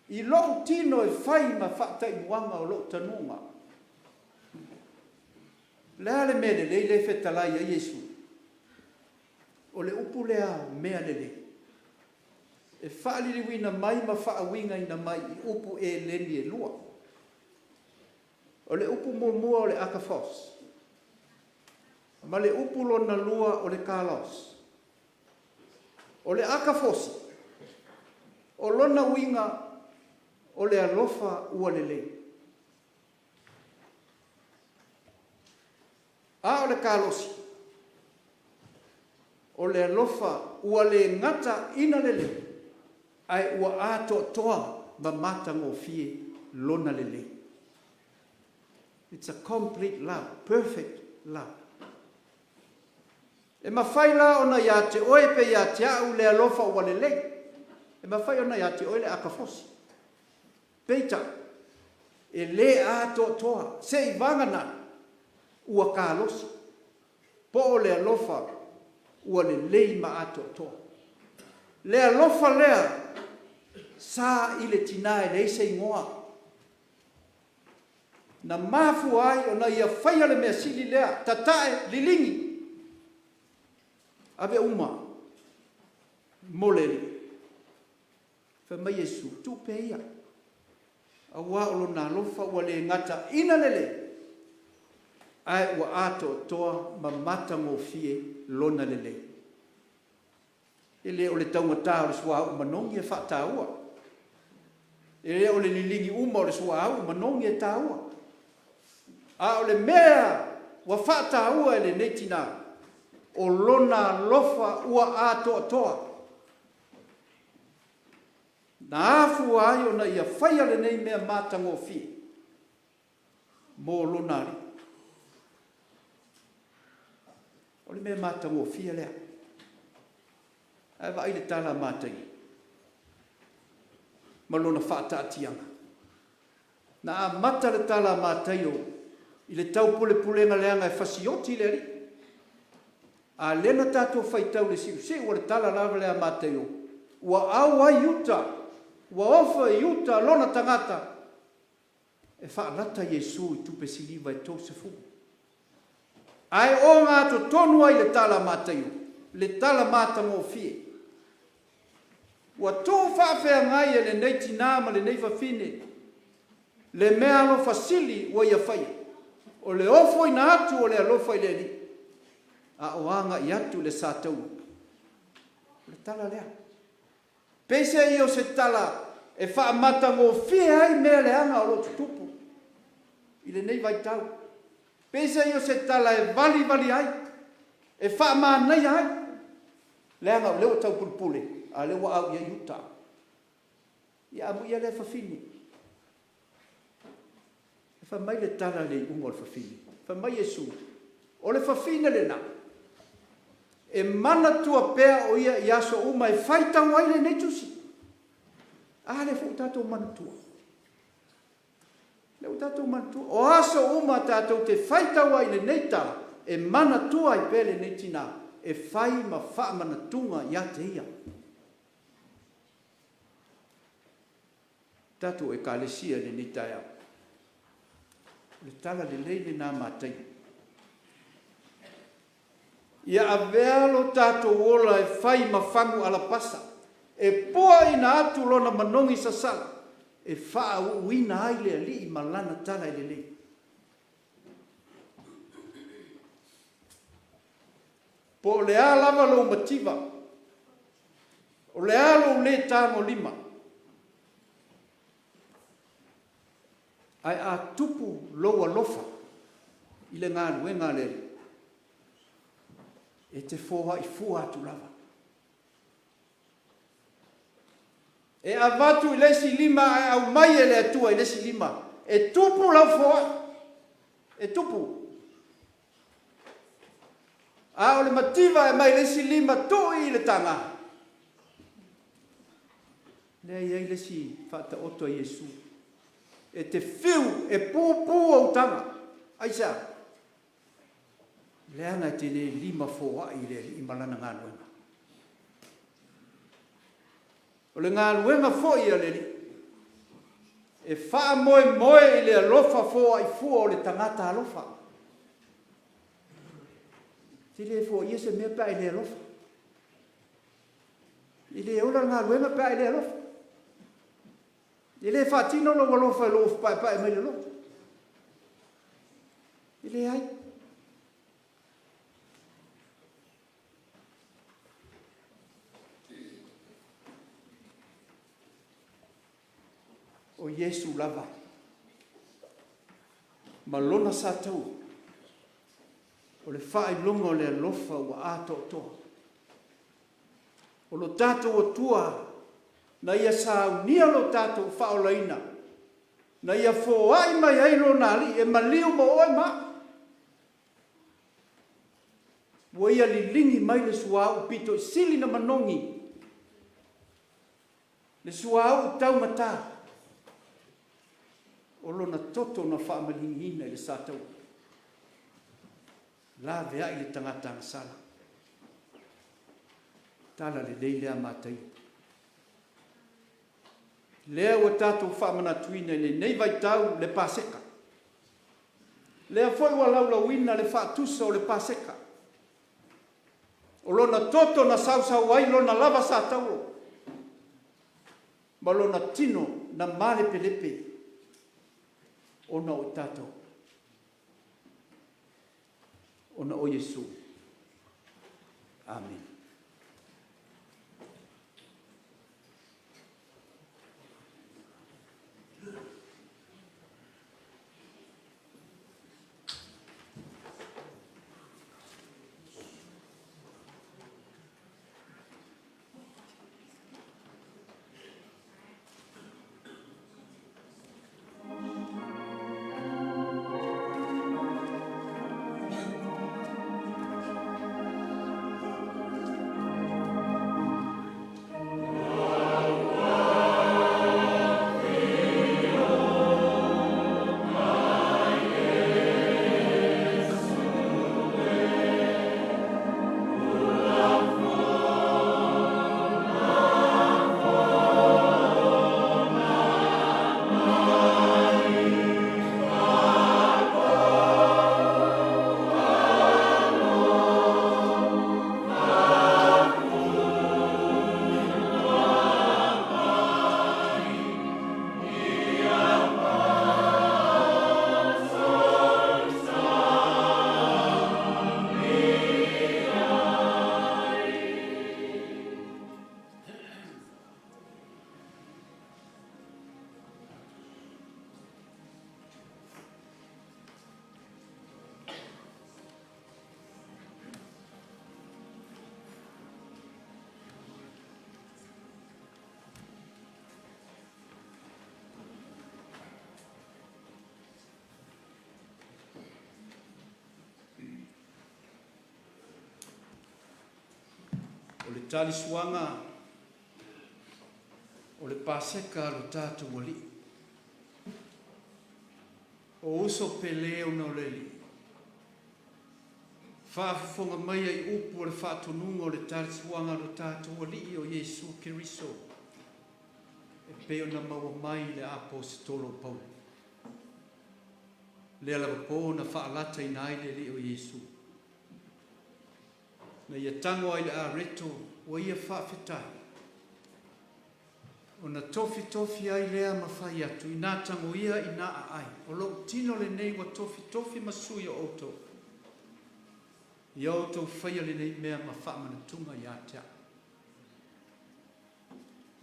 i lo'u tino e fai ma faataimuaga o lo'u tanuga. O le a le mea lelei lea e fetalai ai Iesu? O le upu lea mea lelei e faaliliuina mai ma faauigaina mai i upu eleni e lua. O le upu muamua o le agathos, ma le upu lona lua o le kalos. O le akafosi, o lona uiga o le alofa ua lelei. A o le kalosi, o le alofa ua le gata ina lelei, ae ua atoatoa ma matagofie lona lelei. It's a complete love, perfect love. E mafai la ona ia te oe pe ia te a'u le alofa ua lelei. E mafai ona ia te oe le akafosi. Peitai, e le atoatoa, seiavagana ua kalosi, po o le alofa ua lelei ma atoatoa. Le alofa lea sa i le tina e leai se igoa, na mafua ai ona ia faia le mea sili lea, tatae, liligi, ave uma mo le Alii. Fai mai Iesu, Tuu pea ia, auā o Lona alofa ua le gataina lelei, ae ua atoatoa ma matagofie Lona lelei. E le o le taugata o le suauu manogi e faataua, e le o le liligi uma o le suauu manogi e taua, a o le mea ua faataua e lenei tina, o lona alofa ua atoatoa. Na afua ai ona ia faia lenei mea matagofie mo lona Alii. O le mea matagofie lea. Ae vaai le tala a Mataio ma lona faataatiaga. Na amata le tala a Mataio i le taupulepulega leaga e fasioti le Alii. A lea na tatou faitau i le siusiu o le tala lava lea a Mataio, ua auai uta, ua ofo i uta lona tagata e faalata Iesu i tupe siliva e 30. Ae ogatotonu ai le tala a Mataio, le tala matagofie. Ua tuu faafeagai e lenei tina ma lenei fafine le mea alofa sili ua ia faia, o le ofoina atu o le alofa i le Alii, a o agai atu le sa taua. O le tala lea. Peiseai o se tala e faamatagofie ai mea leaga o lo o tutupu i lenei vaitau. Peiseai o se tala e valivali ai, e faamanaia ai, leaga o lea ua taupulepule, a o lea ua au i ai uta. Ia amuia lea fafine. Fai mai le tala i le iuga o le fafine, fai mai Iesu, O le fafine lena, e manatua pea o ia i aso uma e faitau ai lenei tusi. A lea foi ua tatou manatua. Lea ua tatou manatua, o aso uma tatou te faitau ai i lenei tala, e manatua ai pea lenei tina, e fai ma faamanatuga ia te ia. Tatou Ekalesia i lenei taeao. O le tala lelei lena a Mataio. Ia avea lo tatou ola e fai ma fagu alapasa, e puaina atu lona manogi sasala, e faauuina ai le Alii ma lana tala e lelei. Po o le a lava lou mativa, o le a lou lē tagolima, ae a tupu lou alofa i le galuega a le Alii, e te foai fua atu lava. E avatu i le isi lima ae aumai e le Atua i le isi lima. E tupu lau foai. E tupu. A o le mativa e aumai i le isi lima tuu i le taga. Lea e i ai le isi faataoto a Iesu. E te fiu e pupu ou taga. Aisea? Leaga e te le lima foai i le Alii ma Lana galuega. O le galuega foi a le Alii, e faamoemoe i le alofa foai fua o le tagata alofa. E te le foaia se mea pe a e le alofa. E le ola le galuega pe a e le alofa. E le faatino lou alofa i lou ofu paepae mai le loto. E leai. O Iesu lava ma lona sa taua, o le faailoga o le alofa ua atoatoa. O lo tatou Atua na Ia saunia lo tatou faaolaina, na Ia foai mai ai Lona Alii e maliu mo oe ma au. Ua ia liligi mai le suauu pito i sili na manogi, le suauu taugata o lona toto na faamaligiina i le sa taua. Laveai le tagata agasala. Tala lelei lea Mataio. Lea ua tatou faamanatuina i lenei vaitau le Paseka. Lea foi ua laulauina le faatusa o le Paseka. O lona toto na sausau ai lona lava sa tauo ma lona tino na malepelepe ona o i tatou, ona o Iesu. Amene. O le talisuaga o le Paseka a lo tatou Alii. O uso pele ona o le Alii, faafofoga maia i upu o le faatonuga o le talisuaga a lo tatou Alii o Iesu Keriso e pei ona maua mai i le Aposetolo o Paulo. Lea lava po na faalataina ai le Alii o Iesu. Na ia tago ai le areto ua ia faafetai, ona tofitofi ai lea ma fai atu, Inā tagoia, inā aai, o lou tino lenei ua tofitofi ma sui o outou. Ia outou faia lenei mea ma faamanatuga ia te au.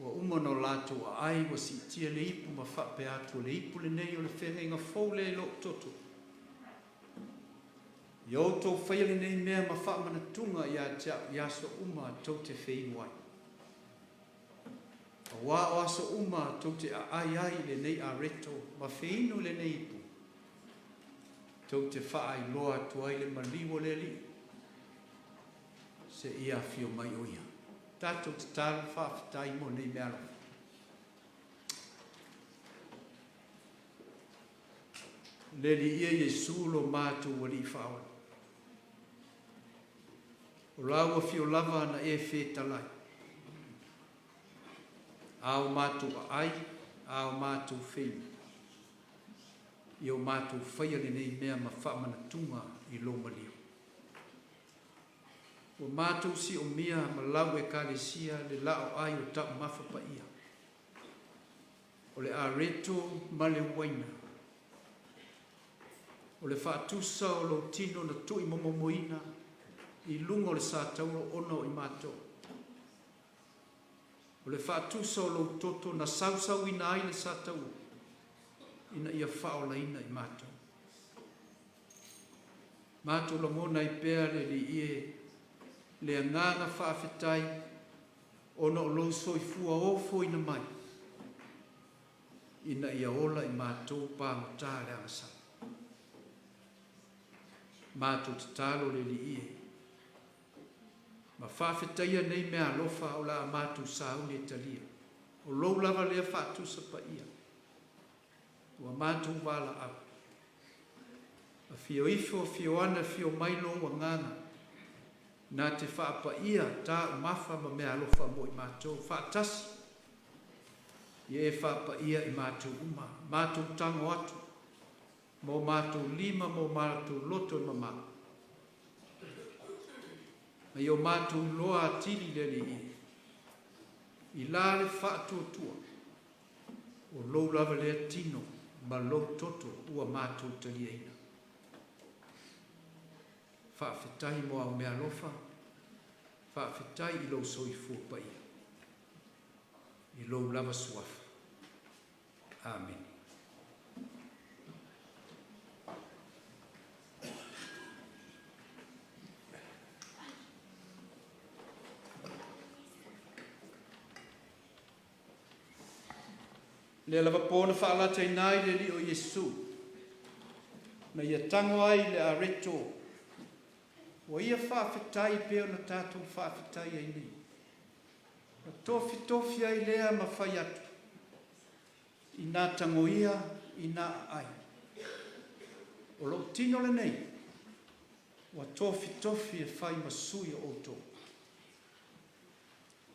Ua uma ona o latou aai ua siitia le ipu ma faapea atu, O le ipu lenei o le feagaiga fou lea i lou toto. Ia outou faia lenei mea ma faamanatuga ia te au i aso uma tou te feinu ai. Auā o aso uma tou te aai ai i lenei areto ma feinu i lenei ipu, tou te faailoa atu ai le maliu o le Alii, seia afio mai o Ia. Tatou tatalo faafetai mo nei meaalofa. Le Alii e Iesu lo matou Alii Faaola. O lau afio lava na e fetalai. A o matou aai, a o matou feinu. Ia o matou faia lenei mea ma faamanatuga i lou maliu. Ua matou siomia ma lau Ekalesia le la'o ai o taumafa paia. O le areto ma le uaina. O le faatusa o lou tino na tuuimomomoina i luga o le sa tauro ona o i matou. O le faatusa o lou toto na sausauina ai le sa tauro ina ia faaolaina i matou. Matou lagona ai pea le Alii e, le agaga faafetai ona o lou soifua ofoina mai ina ia ola i matou pagota le agasala. Matou tatalo le Alii e. Ma faafetaia nei meaalofa o le a matou sauni e talia. O lou lava lea faatusa paia. Ua matou valaau. Afio ifo, afio ane, afio mai lou Agaga, na te faapaia taumafa ma meaalofa mo i matou. Faatasi, ia e faapaia i matou uma. Matou tago atu, ma o matou lima ma o matou loto e mama. Ma ia o matou iloa atili le Alii e, i la le faatuatua, o lou lava lea tino ma lou toto ua matou taliaina. Faafetai mo au meaalofa, faafetai i lou soifua paia, i lou lava suafa. Amene. Lea lava po na faalataina ai le Alii o Iesu, na ia tago ai le areto, ua ia faafetai pei ona tatou faafetai ai nei. Na tofitofi ai lea ma fai atu, Inā tagoia, inā aai. O lou tino lenei, ua tofitofi e fai ma sui o outou.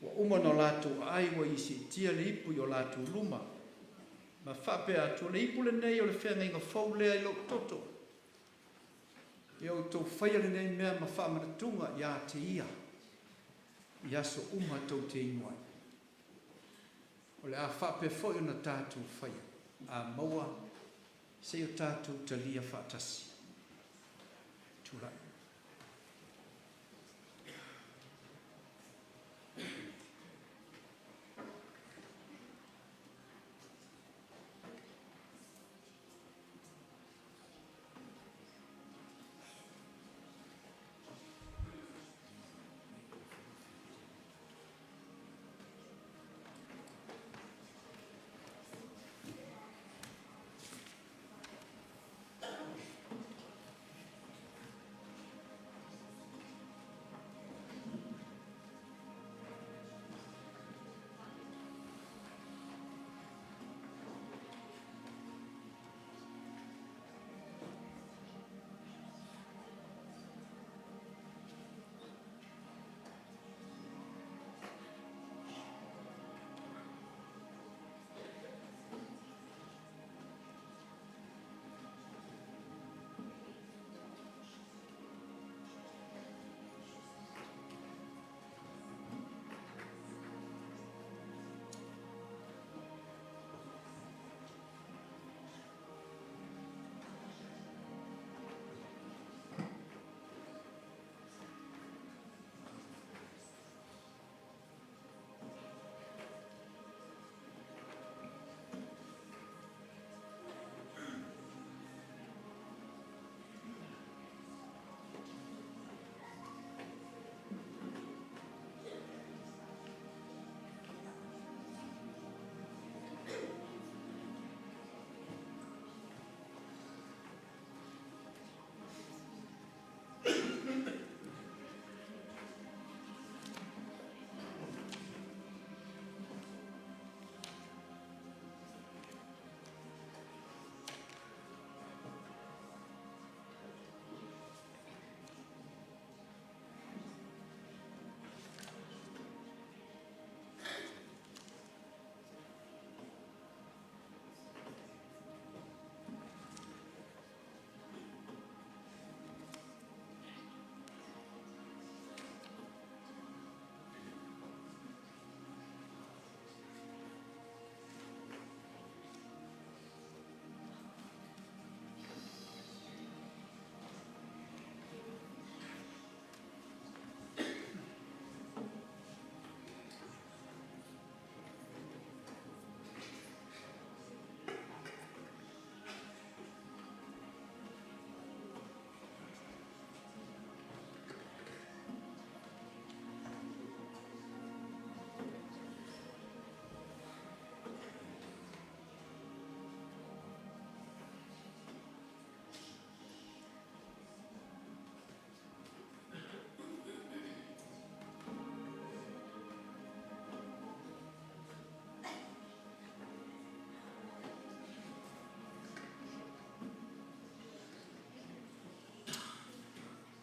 Ua uma ona latou aai ua ia siitia le ipu i o latou luma, ma faapea atu, O le ipu lenei o le feagaiga fou lea i lou toto. Ia outou faia lenei mea ma faamanatuga ia te ia, i aso uma tou te inu ai. O le a faapea foi ona tatou faia, a maua se i o tatou talia faatasi. Tulai.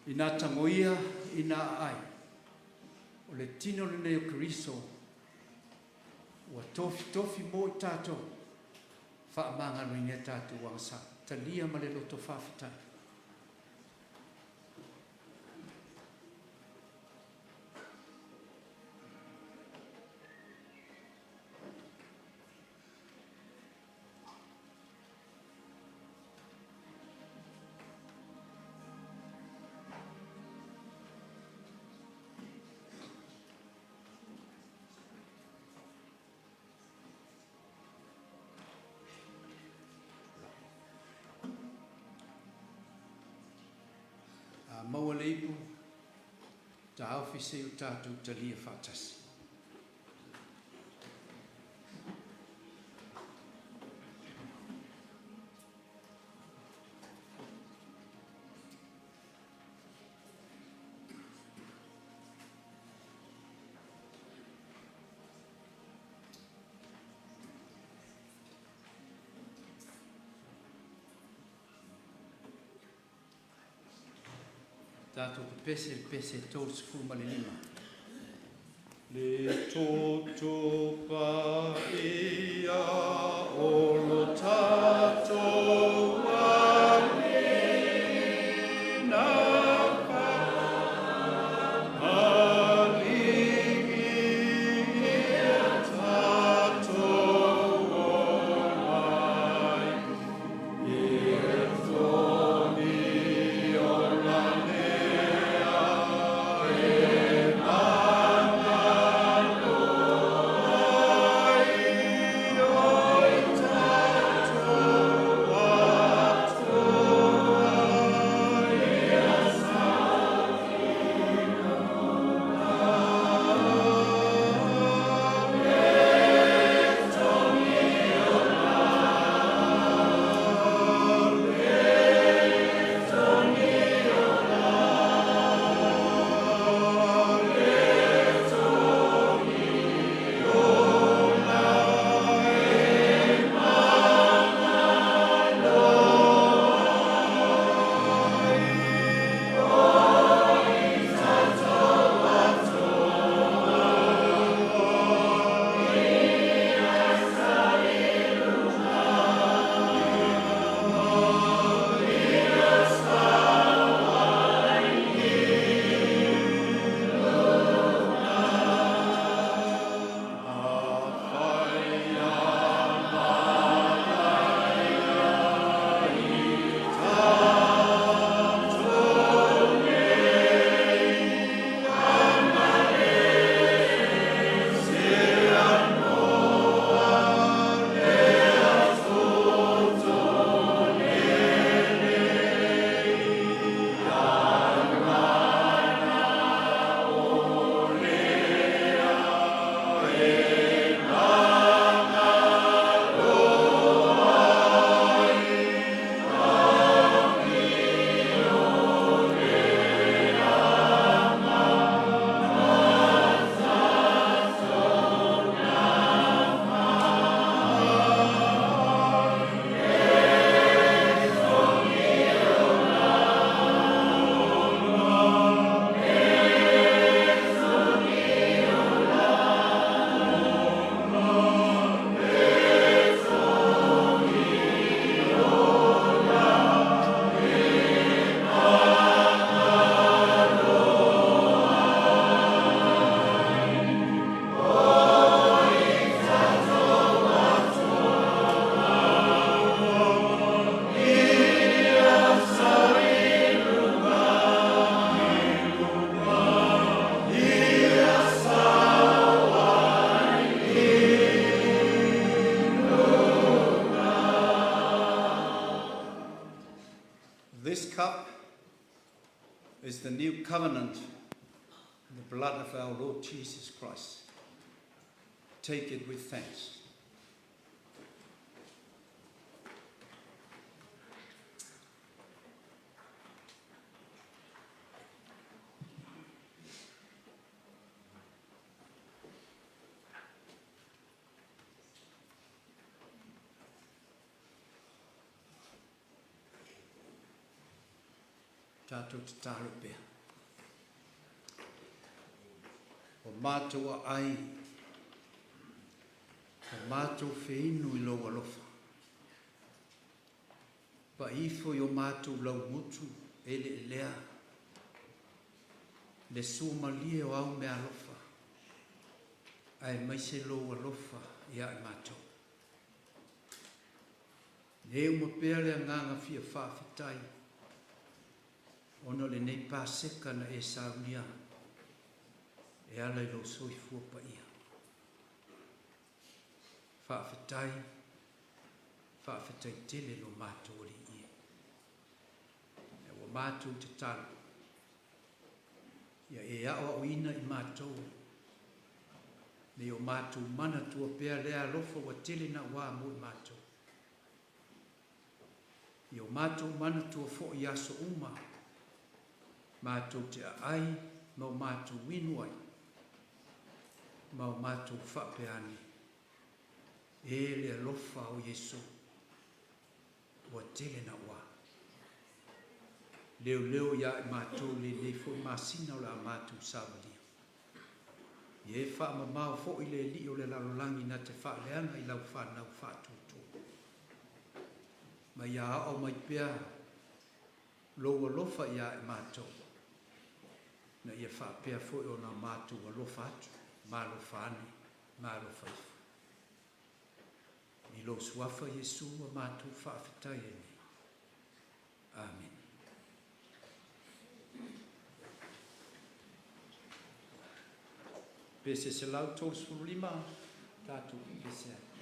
Ina tagoia i na aai, o le tino lenei o Keriso ua tofitofi mo i tatou, faamagaloina e tatou agasala. Talia ma le loto faafetai. A maua le ipu, taofi se i o tatou talia faatasi. Tatou pepese i le pese 35. Le toto paia o lo tatou Alii na faamaligi ia tatou ola ai i le togi ola lea e magalo ai o i tatou Atua ia. This cup is the new covenant in the blood of our Lord Jesus Christ. Take it with thanks. Tatou tatalo pea. Ua matou aai, ua matou feinu i lou alofa. Pai ifo i o matou laugutu eleelea le suamalie o au meaalofa, aemaise lou alofa ia i matou. Ne uma pea le agaga fia faafetai ona o lenei Paseka na e saunia e ala i lou soifua paia. Faafetai, faafetai tele lo matou Alii e. Ae ua matou tatalo, ia e aoaoina i matou, nei o matou manatua pea lea alofa ua tele nauā mo i matou. Ia o matou manatua foi i aso uma, matou te aai ma o matou inu ai, ma o matou faapea ane, E le alofa o Iesu, ua tele nauā. Leoleo ia i matou lenei foi masina o le a matou savalia. Ia e faamamao foi le alii o le lalolagi na te faaleaga i lau fanau faatuatua. Ma ia aoao mai pea lou alofa ia i matou, na ia faapea foi ona matou alofa atu, ma alofa ane, ma alofa ifo. I lou Suafa Iesu ua matou faafetai ai nei. Amene. Pese 135, tatou pepese ai.